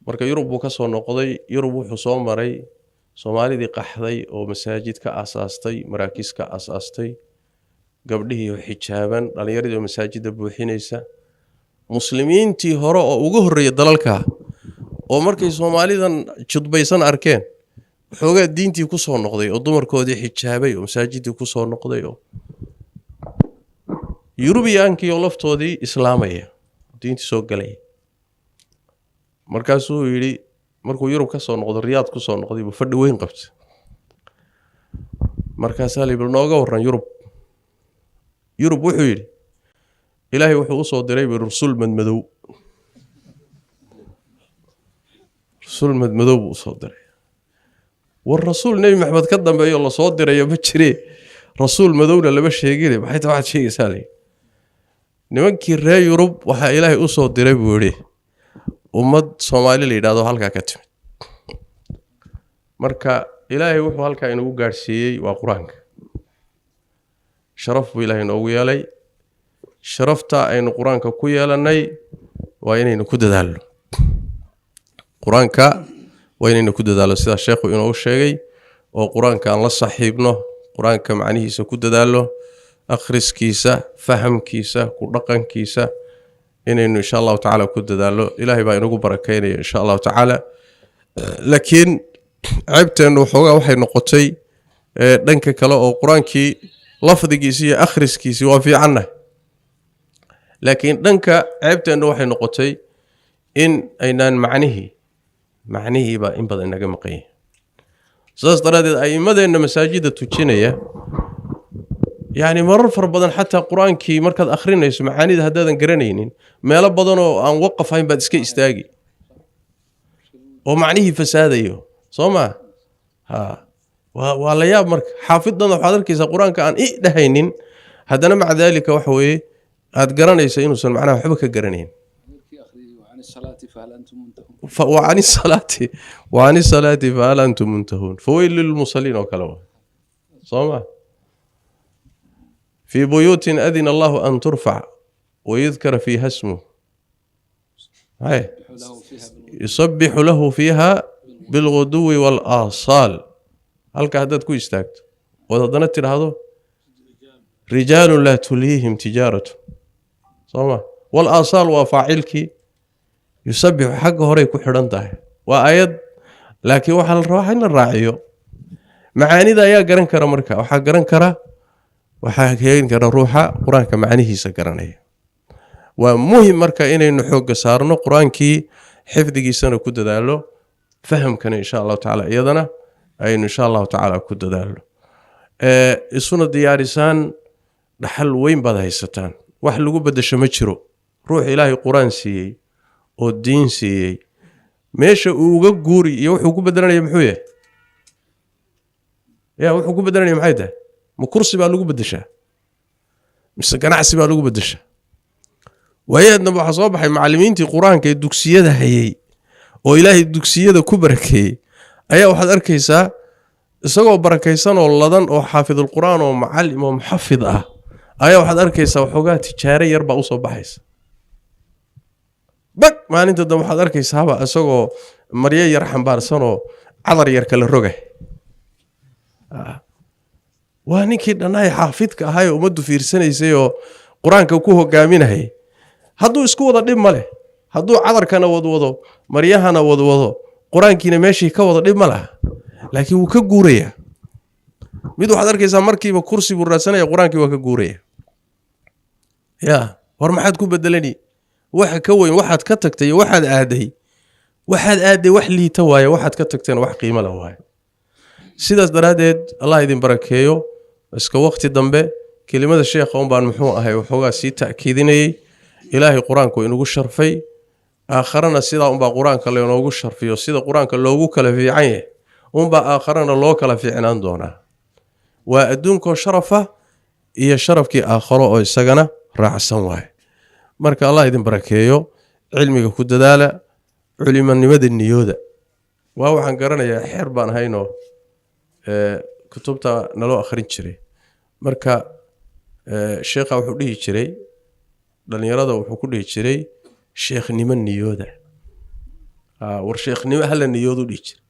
Marka Yurub buu ka soo noqday. Yurub wuxuu soo maray Soomaalidii qaxday oo masaajid ka aasaastay, maraakiis ka aasaastay, gabdhihii oo xijaaban, dhallinyaradii oo masaajidda buuxinaysa, muslimiintii hore oo uga horreeyay dalalka oo markay Soomaalidan judbaysan arkeen. Waxoogaa diintii ku soo noqday oo dumarkoodii xijaabay oo masaajidii ku soo noqday oo Yurubiyaankii oo laftoodii islaamaya, diintii soo galaya. Markaasuu yidhi, markuu Yurub ka soo noqdo, Riyaad ku soo noqday, buu fadhi weyn qabtay. Markaasaa la yidhi, bal nooga warran Yurub. Yurub wuxuu yidhi, Ilaahay wuxuu usoo diray bu rusul madmadow, rusul madmadow buu usoo diray. War rasuul Nebi Maxamed ka dambeeyo lasoo dirayo ma jiree, rasuul madowna lama sheegine, maxay taa waxaad sheegaysaa? Layidhi, nimankii reer Yurub waxaa Ilaahay usoo diray buu yidhi ummad Soomaali la yidhahdo halkaa ka timid. Marka Ilaahay wuxuu halkaa inagu gaadhsiiyey waa Qur-aanka. Sharaf buu Ilaahay inoogu yeelay. Sharafta aynu Qur-aanka ku yeelannay waa inaynu ku dadaalno. Qur-aanka waa inaynu ku dadaalno, sidaa sheekhu inoogu sheegay, oo Qur-aanka aan la saaxiibno, Qur-aanka macnihiisa ku dadaalno, akhriskiisa, fahamkiisa, ku dhaqankiisa inaynu insha Allahu tacaala ku dadaalno. Ilaahay baa inagu barakeynaya insha Allahu tacaala. Laakiin ceebteennu waxoogaa waxay noqotay dhanka kale, oo Qur-aankii lafdigiisi iyo akhriskiisii waa fiicannahay, laakiin dhanka ceebteennu waxay noqotay in aynaan macnihii baa in badan inaga maqan yahay. Sidaas daraaddeed a'immadeenna masaajidda tujinaya, yacni marar fara badan xataa Qur-aankii markaad akhrinayso, macaanida haddaadan garanaynin, meelo badanoo aan waqaf hayn baad iska istaagi oo macnihii fasaadayo, soo maa? Ha, waa la yaab. Marka xaafiddan waxaad arkaysaa Qur-aanka aan i dhahaynin, haddana maca daalika waxa weeye aad garanaysa inuusan macnaha waxba ka garanayn. وعن الصلاة فهل أنتم منتهون، فويل للمصلين oo kale waa, soo ma? في بيوت أذن الله أن ترفع ويذكر فيها اسمه، هاي يسبح له فيها بالغدو والآصال. Halka haddaad ku istaagto ood haddana tidhaahdo رجال لا تلهيهم تجارة, soo ma? والآصال waa faacilkii, يسبح xagga horey ku xidhan tahay, waa aayad. Laakiin waxaa la rabaa in la raaciyo macaanida. Ayaa garan kara? Marka waxaa garan kara, waxaa keeni kara ruuxa Qur-aanka macnihiisa garanaya. Waa muhim marka inaynu xoogga saarno Qur-aankii, xifdigiisana ku dadaalo, fahamkana insha Allahu tacaala iyadana aynu insha Allahu tacaala ku dadaalno. Isuna diyaarisaan. Dhaxal weyn baad haysataan, wax lagu bedesho ma jiro. Ruux Ilaahay Qur-aan siiyey oo diin siiyey, meesha uu uga guuri iyo wuxuu ku bedelanaya muxuu yahay? Ya, wuxuu ku bedelanaya maxay tahay? Ma kursi baa lagu bedeshaa mise ganacsi baa lagu bedeshaa? Waayaadnaba waxaa soo baxay macallimiintii Qur-aanka ee dugsiyada hayay oo Ilaahay dugsiyada ku barakeeyey ayaa waxaad arkaysaa isagoo barakaysan oo ladan oo xaafidulqur-aan oo macallim oo muxafid ah, ayaa waxaad arkaysaa waxoogaa tijaare yar baa usoo baxaysa. Bag maalinta dambe waxaad arkaysaaba isagoo maryo yar xambaarsanoo cadar yar kala roga. Waa ninkii dhannaay xaafidka ahaa ee ummaddu fiirsanaysay oo Qur-aanka ku hogaaminayay. Hadduu isku wada dhib ma leh, hadduu cadarkana wadwado, maryahana wadwado, Qur-aankiina meeshii ka wada, dhib ma laha, laakiin wuu ka guurayaa. Mid waxaad arkaysaa markiiba kursi buu raadsanaya, Qur-aankii waa ka guuraya. Ya war, maxaad ku bedelani? Waxa ka weyn waxaad ka tagtay iyo waxaad aaday. Waxaad aaday wax liita waaye, waxaad ka tagtayna wax qiimo leh waaye. Sidaas daraaddeed Allah idin barakeeyo. Iska waqti dambe kelimada sheekha un baan muxuu ahay waxoogaa sii ta'kiidinayey. Ilaahay Qur-aanku inugu sharfay, aakharana sidaa unbaa Qur-aanka laynoogu sharfiyo. Sida Qur-aanka loogu kala fiican yahay unbaa aakharana loo kala fiicnaan doonaa. Waa adduunkoo sharafa iyo sharafkii aakharo oo isagana raacsan waaye. Marka Allah idin barakeeyo, cilmiga ku dadaala, culimanimada niyooda. Waa waxaan garanayaa, xeer baan ahaynoo kutubta naloo akhrin jiray. Marka sheekha wuxuu dhihi jiray dhalinyarada, wuxuu ku dhihi jiray, "Sheekhnimo niyooda." War, sheekhnimo hala niyoodu dhihi jiray.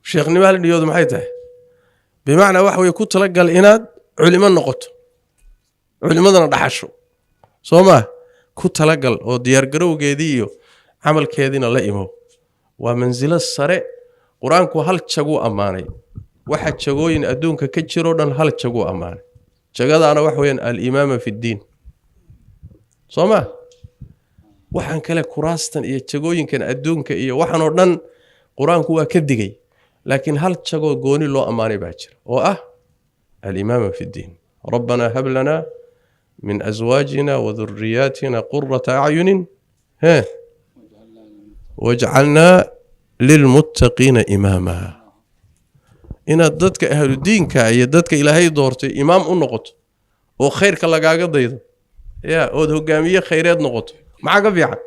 Sheekhnimo hala niyoodu maxay tahay? Bimacnaa waxa weye ku talagal inaad culimo noqoto, culimadana dhaxasho, soo maa? Ku talagal oo diyaargarowgeedii iyo camalkeediina la imow. Waa mansilo sare. Qur-aanku hal jaguu ammaanay. Waxa jagooyin adduunka ka jiroo dhan hal jaguu ammaanay. Jagadaana waxa weeyaan alimaama fi ddiin, soo ma? Waxaan kale kuraastan iyo jagooyinkan adduunka iyo waxaan oo dhan qur-aanku waa ka digay, laakiin hal jagoo gooni loo ammaanay baa jira oo ah alimaama fi ddiin. Rabbanaa hab lanaa min aswaajina wa duriyaatina qurata acyunin he wajcalnaa lilmuttaqiina imaama. Inaad dadka ahludiinka iyo dadka Ilaahay doortay imaam u noqoto oo khayrka lagaaga daydo, ya ood hogaamiye khayreed noqoto, maxaa ka fiican?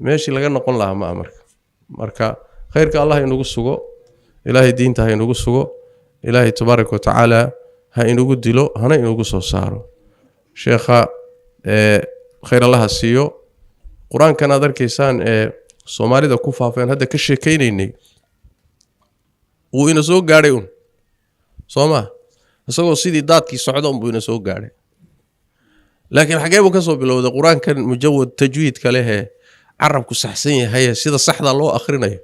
Meeshii laga noqon lahaa maa. Marka khayrka Allah inagu sugo, Ilaahay diinta ha inagu sugo, Ilaahay tabaaraka watacaala ha inagu dilo hana inagu soo saaro. Sheekha khayr Allaha siiyo. Qur-aankan aad arkaysaan ee Soomaalida ku faafeen hadda ka sheekaynaynay wuu ina soo gaadhay un, soo maa? Isagoo sidii daadkii socda unbuu ina soo gaadhay, laakiin xagee buu ka soo bilowday qur-aankan mujawad tajwiidka lehee carabku saxsan yahaye sida saxda loo akhrinayo?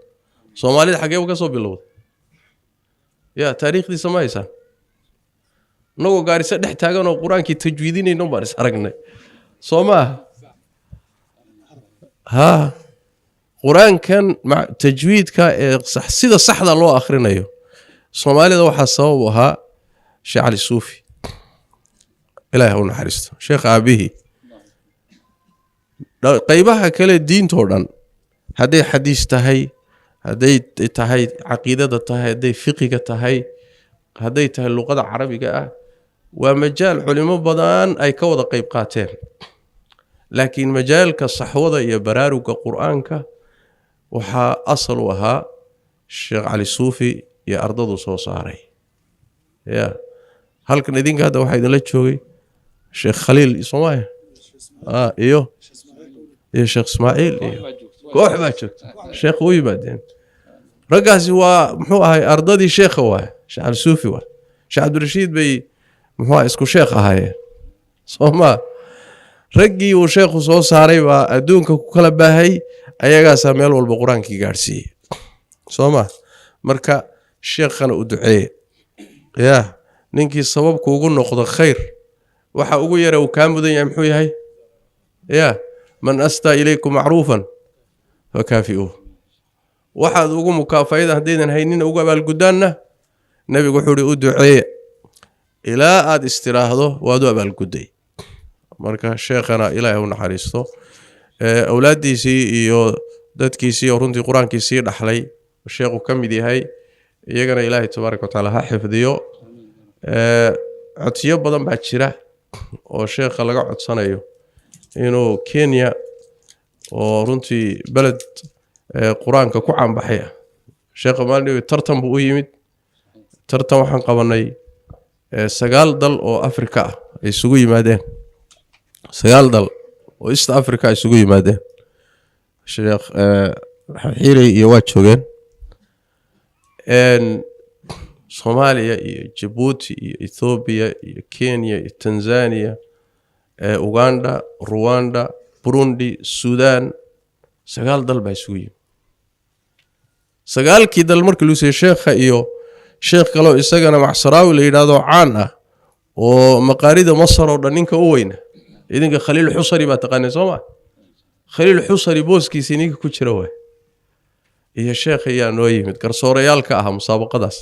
Soomaalida xagee buu ka soo bilowday? Ya taariikhdiisa ma haysaan? Innagoo Gaariso dhex taagan oo qur-aankii tajwiidinayno baan is aragnay, soo maaha? Haa, qur-aankan tajwiidka ee sida saxda loo akhrinayo Soomaalida waxaa sabab u ahaa Sheekh Cali Suufi, Ilahi ha u naxariisto, sheekh aabihii. Qaybaha kale diintoo dhan, hadday xadiis tahay, hadday tahay caqiidada tahay, hadday fiqiga tahay, hadday tahay luqada carabiga ah, waa majaal culimo badan ay ka wada qayb qaateen. Laakiin majaalka saxwada iyo baraaruga qur-aanka waxaa asal u ahaa Sheekh Cali Suufi iyo ardadu soo saaray. Ya halkan idinka hadda waxaa idinla joogay Sheekh Khaliil Soomaaliya iyo Sheekh Ismaaciil iyo koox baa joogta. Sheekh u yimaadeen raggaasi waa muxuu ahay ardadii sheekha waay, Sheekh Cali Suufi waay. Sheekh Cabdirashiid bay muxuu ahay isku sheekh ahaayeen, soo maa? Raggii uu sheekhu soo saaray baa adduunka ku kala baahay, ayagaasaa meel walba qur-aankii gaadhsiiyey, soo ma? Marka sheekhana u duceeye. Yaa ninkii sababku ugu noqdo khayr, waxa ugu yara uu kaa mudan yahay muxuu yahay? Ya man astaa ilaykum macruufan fakaafi'uuh. Waxaad ugu mukaafayada haddaydan haynina ugu abaalguddaanna, nebigu wuxuu uhi u duceeye ilaa aada istiraahdo waad u abaalgudday. Marka sheekhana Ilaahay u naxariisto, awlaaddiisii iyo dadkiisii oo runtii qur-aankii sii dhaxlay sheekhu ka mid yahay, iyagana Ilaahay tabaaraka watacaala ha xifdiyo. Codsiyo badan baa jira oo sheekha laga codsanayo inuu Kenya oo runtii beled qur-aanka ku caanbaxay ah. Sheekha maalin tartan buu u yimid. Tartan waxaan qabanay 9 dal oo Afrika ah ay isugu yimaadeen, 9 dal oo East Africa ay isugu yimaadeen. Sheekh Xiirey iyo waa joogeen, Soomaaliya iyo Jabuuti iyo Ethoobiya iyo Kenya iyo Tanzania, Uganda, Ruwanda, Burundi, Sudan, 9 dal baa isugu yimid. 9kii dal markii lagu siiyey sheekha iyo sheekh kaleo isagana Macsaraawi la yidhaahdo caan ah oo maqaarida Masar oo dhan ninka u weyna, idinka Khaliil Xusari baa taqaaneen, soo ma? Khaliil Xusari booskiisii ninka ku jira waay iyo sheekh ayaa noo yimid garsoorayaalka ahaa musaabaqadaas.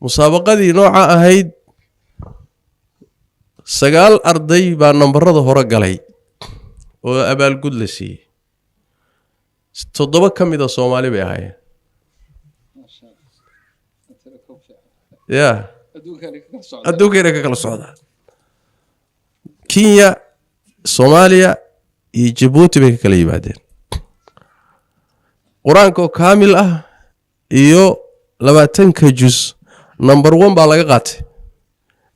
Musaabaqadii nooca ahayd 9 arday baa nambarada hore galay oo abaalgud la siiyey. 7 ka mida Soomaali bay ahaayeen. Ya adduunkayna ka kala socdaa, Kenya, Soomaaliya iyo Jabuuti bay ka kala yimaadeen. Qur-aanka oo kaamil ah iyo 20ka juz number 1 baa laga qaatay.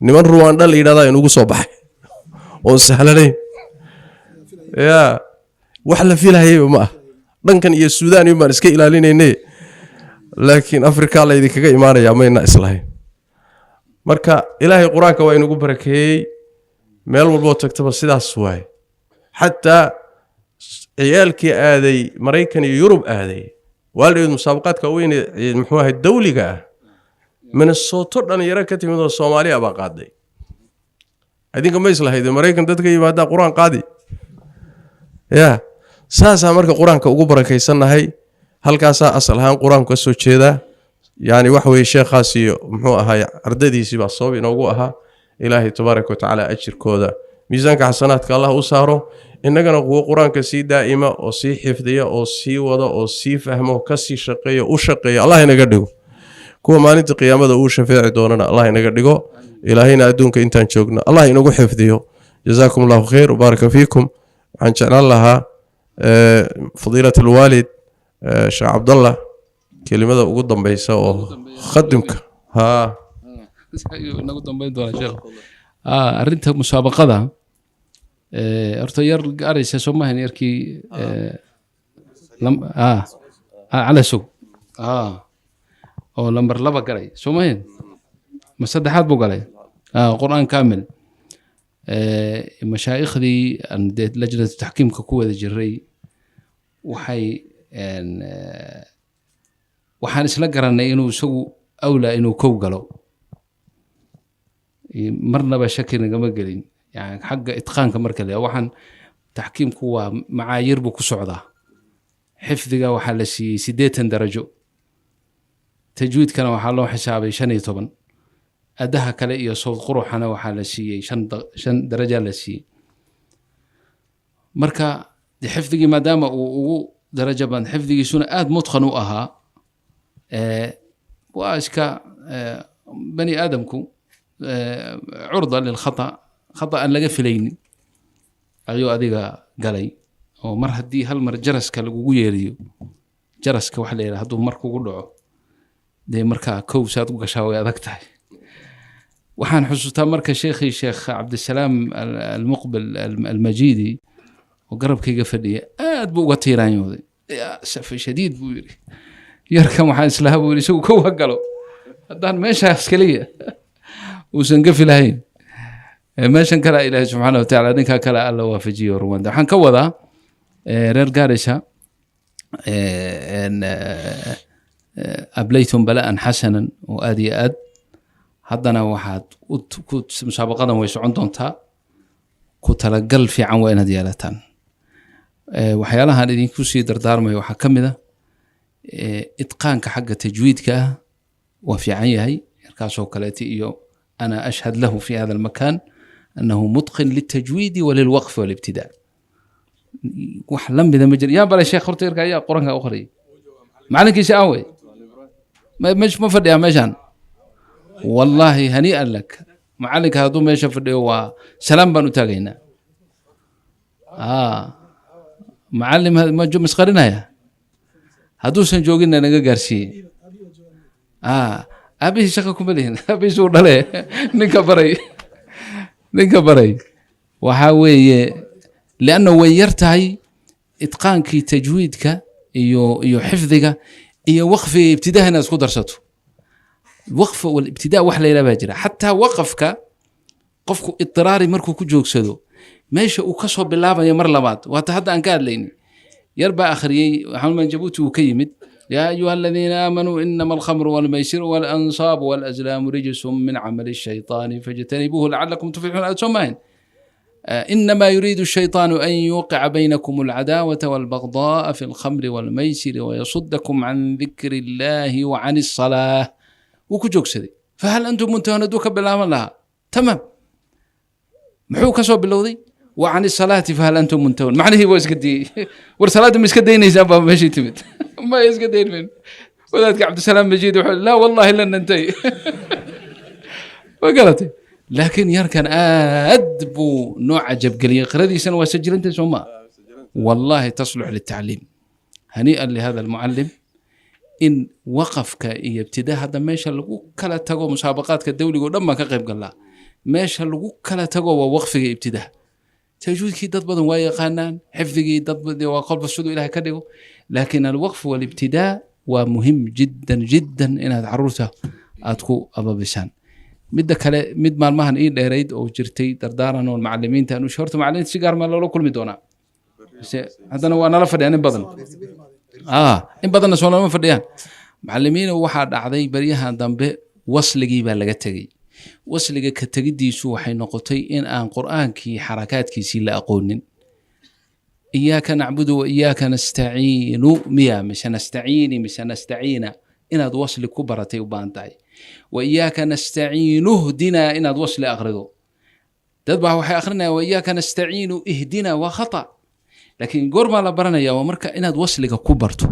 Niman Ruwandha la yidhahdaa inugu soo baxay oon sahlanayn. Ya wax la filayayba ma ah. Dhankan iyo Suudaan in baan iska ilaalinayne, laakiin Afrika laydinkaga imaanayaa mayna islahayn. Marka Ilaahay qur-aanka waa inugu barakeeyey. Meel walboo tagtaba sidaas waaye. Xataa ciyaalkii aaday Maraykan iyo Yurub aaday. Waalidhood musaabaqaadka weyn ee muxuu ahay dawliga ah, Minnesota dhalinyaro ka timid oo Soomaaliya baa qaaday. Idinka ma islahayde Maraykan dadka yimaadaa qur-aan qaadi ya? Saasaa marka qur-aanka ugu barakaysannahay, halkaasaa asal ahaan qur-aanku ka soo jeedaa. Yani waxa weeye, sheekhaas iyo muxuu ahaay ardadiisii baa sabab inoogu ahaa. Ilaahay tabaaraka watacaala ajirkooda miisaanka xasanaadka Allah u saaro, innagana kuwo qur-aanka sii daa'ima oo sii xifdiya oo sii wada oo sii fahmo, kasii shaqeeya, u shaqeeya Allah inaga dhigo. Kuwa maalinta qiyaamada uu shafeeci doonana Allah inaga dhigo. Ilaahayna adduunka intaan joogno Allah inagu xifdiyo. Jazaakum Allahu khayr wabaaraka fiikum. Waxaan jeclaan lahaa fadiilat alwaalid Sheekh Cabdallah kelimada ugu dambeysa oo khadimka haa. Nagu dambeyn doonaa sheekh. Arrinta musaabaqada horta yar gaaraysa soo maahan yarkii calasow oo lambar 2 galay soo maahan, ma saddexaad buu galay? Qur-aan kaamil. Mashaayikhdii aan dee lajnatu taxkiimka ku wada jiray waxay waxaan isla garanay inuu isagu awlaa inuu kow galo, marnaba shaki nagama gelin. Yani xagga itqaanka marka la waxaan taxkiimku waa macaayir buu ku socdaa. Xifdiga waxaa la siiyey 80 darajo, tajwiidkana waxaa loo xisaabay 15, adaha kale iyo sawd quruxana waxaa la siiyey 5 daraja la siiyey. Marka de xifdigii maadaama uu ugu darajo badan, xifdigiisuna aada mutqan u ahaa, waa iska bani aadamku curda lilkhata, khata aan laga filaynin ayuu adiga galay. Oo mar haddii hal mar jaraska lagugu yeeriyo, jaraska waxa la yidhaha hadduu mar kugu dhaco, dee markaa kow saad u gashaa way adag tahay. Waxaan xusuustaa marka sheekhii Sheekh Cabdisalaam Almuqbil Almajidi oo garabkayga fadhiya aad buu uga tiiraanyooday. Yaa safi shadiid buu yidhi, yarkan waxaan islahaa buu yidhi isagu kow ha galo haddaan meeshaas keliya uusan gafi lahayn. Meeshan kale Ilaahay subxaana watacaala ninkaa kale Alla waafajiyo Rwanda. Waxaan ka wadaa reer Gaarisa ablaytum bala'an xasanan oo aad iyo aad. Haddana waxaad ku musaabaqadan way socon doontaa, ku talagal fiican waa inaad yeelataan. Waxyaalahan idinku sii dardaarmayo waxaa ka mid ah itqaanka xagga tajwiidka ah waa fiican yahay markaasoo kaleeti, iyo ana ashhad lahu fi hada almakan annahu mutqin liltajwiidi walilwaqfi walibtidaa, wax la mida ma jira. Yaa balay sheekh horta yarka ayaa qur-aanka u qorayay, macalinkiisa aawey? Ma fadhiyaa meeshan? Wallaahi hanii'an lak. Macalinka hadduu meesha fadhiyo waa salaam baan u taagaynaa. Macalim ma masqarinaya hadduusan jooginna naga gaarsiiye. Aabihii shaqa kuma lihin, aabihiis uu dhale. Ninka baray waxaa weeye, lianna way yar tahay itqaankii tajwiidka iyo xifdiga iyo waqfiga ibtidaha inaad isku darsato. Waqfa walibtidaa wax la yidhaha baa jira. Xataa waqafka qofku idiraari markuu ku joogsado, meesha uu ka soo bilaabayo mar labaad, waata hadda aan ka hadlayni. Yar baa akhriyey, waxaan Jabuuti uu ka yimid: يا أيها الذين آمنوا إنما الخمر والميسر والأنصاب والأزلام رجس من عمل الشيطان فاجتنبوه لعلكم تفلحون. أتسمعين إنما يريد الشيطان أن يوقع بينكم العداوة والبغضاء في الخمر والميسر ويصدكم عن ذكر الله وعن الصلاة وكجوكسدي فهل أنتم منتهون دوك بالله لها تمام محو كسو باللوذي وعن الصلاة فهل أنتم منتهون معنى هو iska war salaada ma iska daynaysaa baa meeshii timid ma iska dayn min wadaadka Cabdisalaam Majiid wuxuu laa wallahi lan nantahi ma garatay. Laakiin yarkan aad buu noo cajabgeliyey, qiradiisana waa sajilantay soo maa. والله تصلح للتعليم، هنيئا لهذا المعلم. In waqafka iyo ibtidaa hadda meesha lagu kala tago, musaabaqaadka dawliga oo dhan baan ka qayb galnaa, meesha lagu kala tago waa waqfiga, ibtidaa. Tajwiidkii dad badan waa yaqaanaan, xifdigii dad badan waa qolba siduu Ilahay ka dhigo, laakiin alwaqf walibtidaa waa muhim jiddan jiddan inaad caruurta aad ku ababisaan. Midda kale, mid maalmahan ii dheerayd oo jirtay dardaaran oo macalimiinta aan u horta macalimiinta si gaar ma loola kulmi doonaa mise haddana waa nala fadhiyaa nin badan? In badanna soo lama fadhiyaan macalimiina. Waxaa dhacday baryahan dambe wasligii baa laga tegey. Wasliga ka tegiddiisu waxay noqotay in aan qur'aankii xarakaadkiisii la aqoonin. Iyaaka nacbudu wa iyaaka nastaciinu miya, mise nastaciini, mise nastaciina? Inaad wasli ku baratay u baahan tahay. Wa iyaaka nastaciinu hdinaa, inaad wasli aqrido. Dad baa waxay akrinayaan wa iyaaka nastaciinu ihdina, waa khata. Laakiin goormaa la baranaya? Waa marka inaad wasliga ku barto.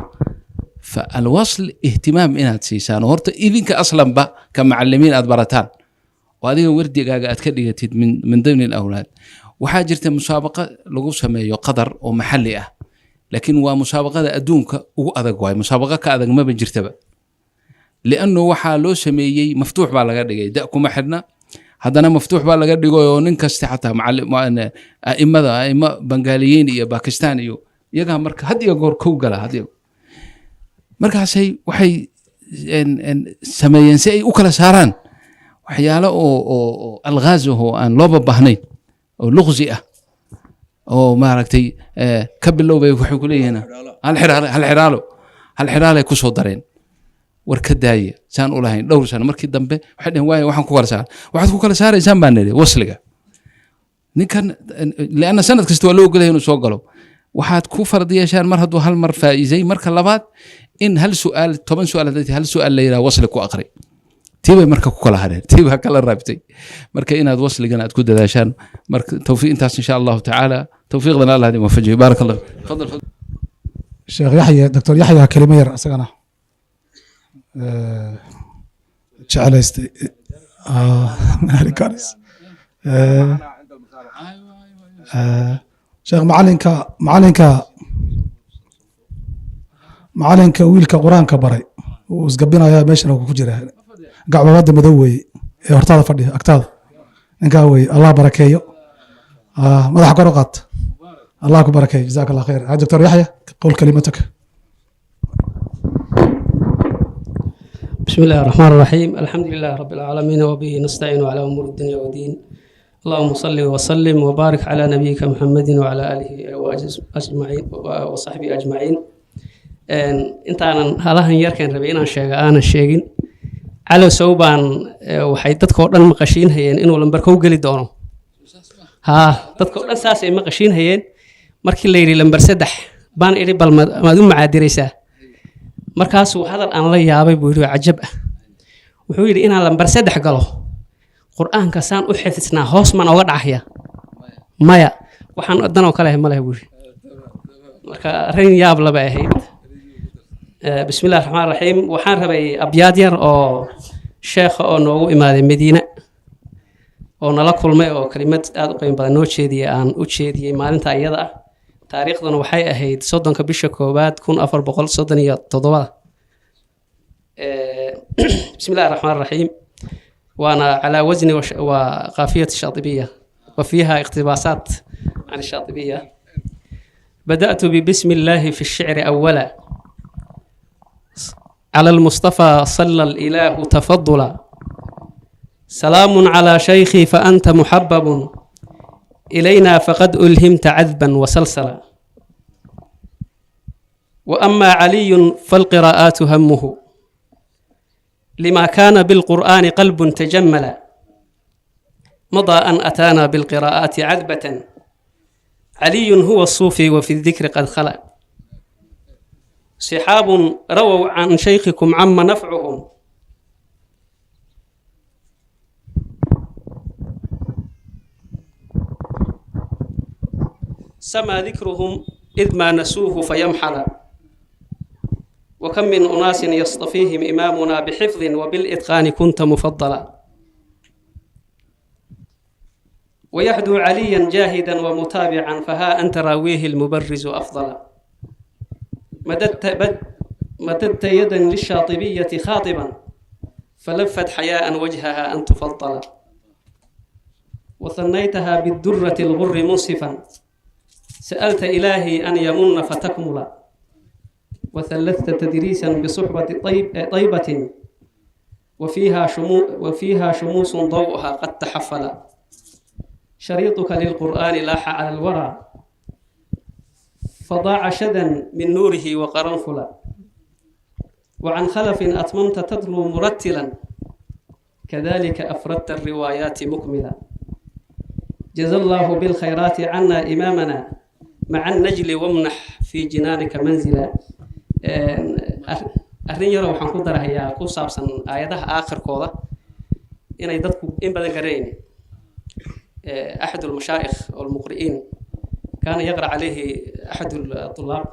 فالوصل ihtimaam inaad siisaan oo horta idinka aslanba ka macalimiin aad barataan oo adiga wardigaaga aad ka dhigatid min dimni alawlaad. Waxaa jirta musaabaqa lagu sameeyo Qadar oo maxalli ah, laakiin waa musaabaqada adduunka ugu adag waay. Musaabaqa ka adag maba jirtaba, liannu waxaa loo sameeyey maftuux baa laga dhigay, da kuma xidhna. Haddana maftuux baa laga dhigay oo nin kasta, xataa aimada, aimo Bangaaliyiin iyo Bakistan iyo iyagaa marka had iyo goor kow gala. Had iyo markaasay waxay sameeyeen si ay u kala saaraan waxyaalo oo alghaaz ah oo aan looba baahnayn oo luqsi ah oo maaragtay ka bilowbay. Waxay ku leeyihiin hal xiraalo, hal xiraalo, hal xiraalay ku soo dareen. War ka daaya saan u lahayn dhowr sano. Markii dambe waxay dhaheen, waaya, waxaan ku kala saar, waxaad ku kala saaraysaan baan nidhi wasliga ninkan, lianna sanad kasta waa loo ogolaya inuu soo galo. Waxaad ku farad yeeshaan mar hadduu hal mar faa'iisay, marka labaad in hal su'aal, 10 su'aal hadday tahay, hal su'aal la yidhaha wasli ku aqri. Tii bay marka ku kala hadheen, tii baa kala raabtay. Marka inaad wasligan aad ku dadaashaan. Marka tawfiiq intaas, insha Allahu tacaala, tawfiiqdana Allah idin waafajiyo. Baaraka Allah, tafadal, tafadal. Sheekh Yaxya, Doctor Yaxya, kelimo yar isagana jecelaystay. Karis. Sheekh, macalinka wiilka qur-aanka baray wuu isgabinayaa, meeshana ku jira gacmabada madow weeye ee hortaada fadhiya, agtaada ninkaa weeye. Allah barakeeyo. Madaxa kor u qaat, Allah ku barakeeyo. Jazaak Allah khayr. Doctor Yaxya, qowl kalimataka. بسم الله الرحمن الرحيم، الحمد لله رب العالمين، وبه نستعين على أمور الدنيا والدين. اللهم صل وسلم وبارك على نبيك محمد وعلى آله أجمعين وصحبه أجمعين. Intaanan halahan yarkan rabay inaan sheega aanan sheegin, Calow baan waxay dadkoo dhan maqashiin hayeen inuu lambar kow geli doono. Haa, dadkoo dhan saasay maqashiin hayeen. Markii la yidhi lambar 3 baan idhi, bal maad u macaadiraysaa? Markaasuu hadal aan la yaabay buu yidhi oo cajab ah. Wuxuu yidhi, inaan lambar 3 galo, qur-aanka saan u xifdisnaa hoos maan oga dhacaya? Maya, waxaan dan oo kale ma leh, buu yidhi. Marka arrin yaab laba ahayd. Bismi illahi raxmaan raxiim. Waxaan rabay abyaad yar oo sheekha oo noogu imaaday Madiine oo nala kulmay oo kelimad aada u qiimo badan noo jeediyey, aan u jeediyey maalinta iyada ah. Taariikhduna waxay ahayd 30-ka bisha koowaad 1437. Bismi illahi raxmaan raxiim. Waana calaa wasni waa qaafiyat shaatibiya wa fiiha iqtibaasaat can shaatibiya. بدأت ببسم الله في الشعر أولا، على المصطفى صلى الإله تفضلا، سلام على شيخي فأنت محبب إلينا فقد ألهمت عذبا وسلسلا، وأما علي فالقراءات همه لما كان بالقرآن قلب تجملا، مضى أن أتانا بالقراءات عذبة، علي هو الصوفي وفي الذكر قد خلا، صحاب رووا عن شيخكم عم نفعهم سما ذكرهم إذ ما نسوه فيمحل، وكم من أناس يصطفيهم إمامنا بحفظ وبالإتقان كنت مفضلا، ويحدو عليا جاهدا ومتابعا فها أنت راويه المبرز أفضلا، مددت يدا للشاطبية خاطبا فلفت حياء وجهها أن تفضل، وثنيتها بالدرة الغر منصفا سألت إلهي أن يمن فتكمل، وثلثت تدريسا بصحبة طيبة وفيها شموس ضوءها قد تحفل، شريطك للقرآن لاح على الورى. فضاع شدا من نوره وقرنفلا وعن خلف أتممت تتلو مرتلا كذلك أفردت الروايات مكملا جزى الله بالخيرات عنا إمامنا مع النجل وامنح في جنانك منزلا. Arrin yaro waxaan ku darahayaa ku saabsan aayadaha aakhirkooda inay dadku in badan garanaynin. أحد المشايخ والمقرئين كان يقرأ عليه أحد الطلاب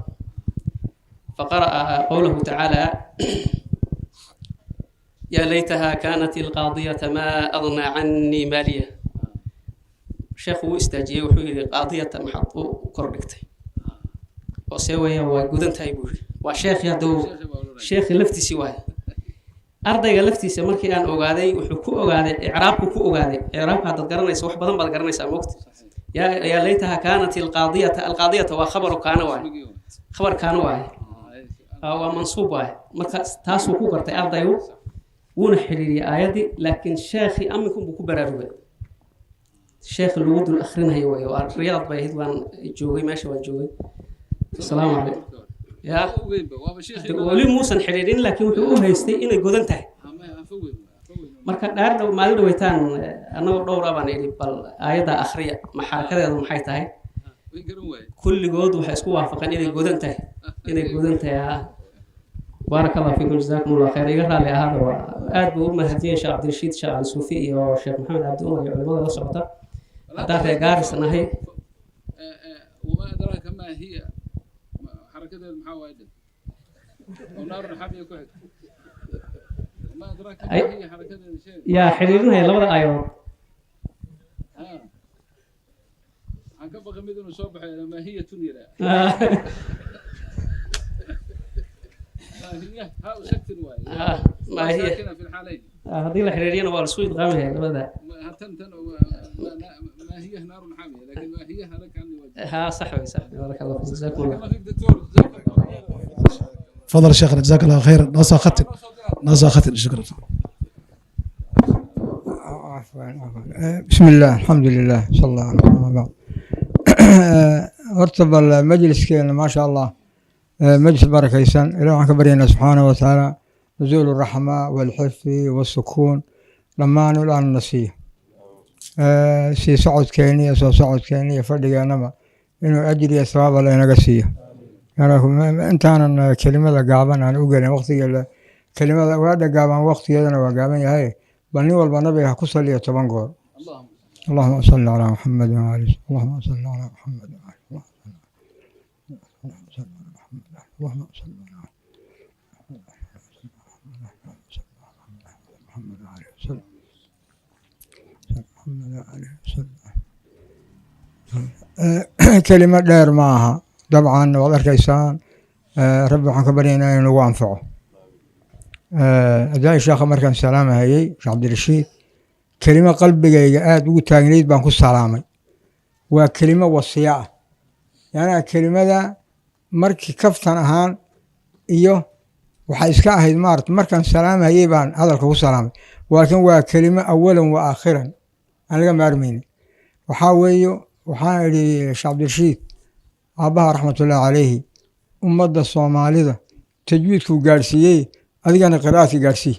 فقرأ قوله تعالى: يا ليتها كانت القاضية ما أغنى عني مالية. Sheekhu wuu istaajiyey, wuxuu yidhi: "Qaadiyata maxaad u kordhigtay oo see weeyaan? Waa gudan tahay," buu yidhi. Waa sheekhi hadduu sheekhi laftiisii waaye. Ardayga laftiisa markii aan ogaaday, wuxuu ku ogaaday icraabku ku ogaaday. Icraabka haddaad garanaysa, wax badan baad garanaysaa, moogta. يا ليتها كانت القاضية. القاضية waa khabaru kaana waaye, khabar kaana waaye, waa mansuub waaye. Marka taasuu ku gartay ardaygu, wuuna xidhiiriyey aayaddii, laakiin sheekhi aminkun buu ku baraarugay. Sheekh lagu dul akhrinayo way. Waa Riyaad bay ahayd, waan joogay meesha, waan joogay. Asalaamu calaykum. Ya weli muusan xidhiidhin, laakiin wuxuu u haystay inay godan tahay. Marka dhaar dhow, maalin dhaweytaan, annagoo dhowra baan idhi: "Bal aayadda akhriya, ma xarakadeedu maxay tahay?" Kulligood waxay isku waafaqeen inay godan tahay, inay godan tahay. Ha, بارك الله فيكم، جزاكم الله خير. Iga raalli ahaada. Waa aad buu u mahadiyeen Sheekh Cabdirashiid, Sheekh Cali Suufi iyo Sheekh Maxamed Cabdi Umar iyo culimada la socota. Haddaan reer Gaaris nahay. وما أدراك ما هي, xarakadeedu maxaa waaye dhe oo نار حامية ku xig? وما أدراك ما هي, xarakadeedu sheeg. Yaa xidhiirinaya labada aayadood? Ha, waxaan ka baqay mid inuu soo baxo ماهية yiraa. ماهية ها سكت waaye. ماهية. ساكنة في الحالين. Haddii la xidhiiriyana waa la isku idqaamaya labada. Tan tan ماهية نار حامية, لكن ماهية هلك عني وجه. ها, صح وي صح. بارك الله فيك، جزاكم الله. الله فيك دكتور، جزاك الله خير. تفضل شيخنا، جزاك الله خير. ناصر ختم، ناصر ختم، شكرا. عفوا عفوا. بسم الله، الحمد لله، صلى الله عليه وسلم. بعد horta bal majliskeena, maasha Allah, majlis barakaysan. Ilaah waxaan ka baryaynaa subxaanahu watacaala نزول الرحمة والحفظ والسكون dhammaan ilaahna na siiyo, sii socodkeeni iyo soo socodkeeni iyo fadhigeenaba inuu ajri iyo sawaab alla inaga siiyo. Intaanan kelimada gaaban aan u gelin, waqtiga kelimada waadha gaaban, waqtigeedana waa gaaban yahay, bal nin walba nabiga ha ku saliyo 10 goor. اللهم صل على محمد وآله، اللهم صل على محمد وآله، اللهم صل على محمد وآله وسلم، محمد وآله وسلم. Kelimo dheer ma aha dabcan, waad arkaysaan. Rabbi waxaan ka baryaynaa inuu nagu anfaco. Adaai sheekha markaan salaamahayey, Sheekh Cabdirashiid, kelimo qalbigayga aada ugu taagnayd baan ku salaamay. Waa kelimo wasiya ah, yaanaa kelimada markii kaftan ahaan iyo waxay iska ahayd maarata markaan salaamahayey baan hadalka ku salaamay, laakiin waa kelimo أولا وآخرا aan laga maarmaynin. Waxaa weeye, waxaan idhi: Sheekh Cabdirashiid, aabbaha raxmatullaahi calayhi ummadda Soomaalida tajwiidkuu gaadhsiiyey, adigana qiraa'adka gaadhsii.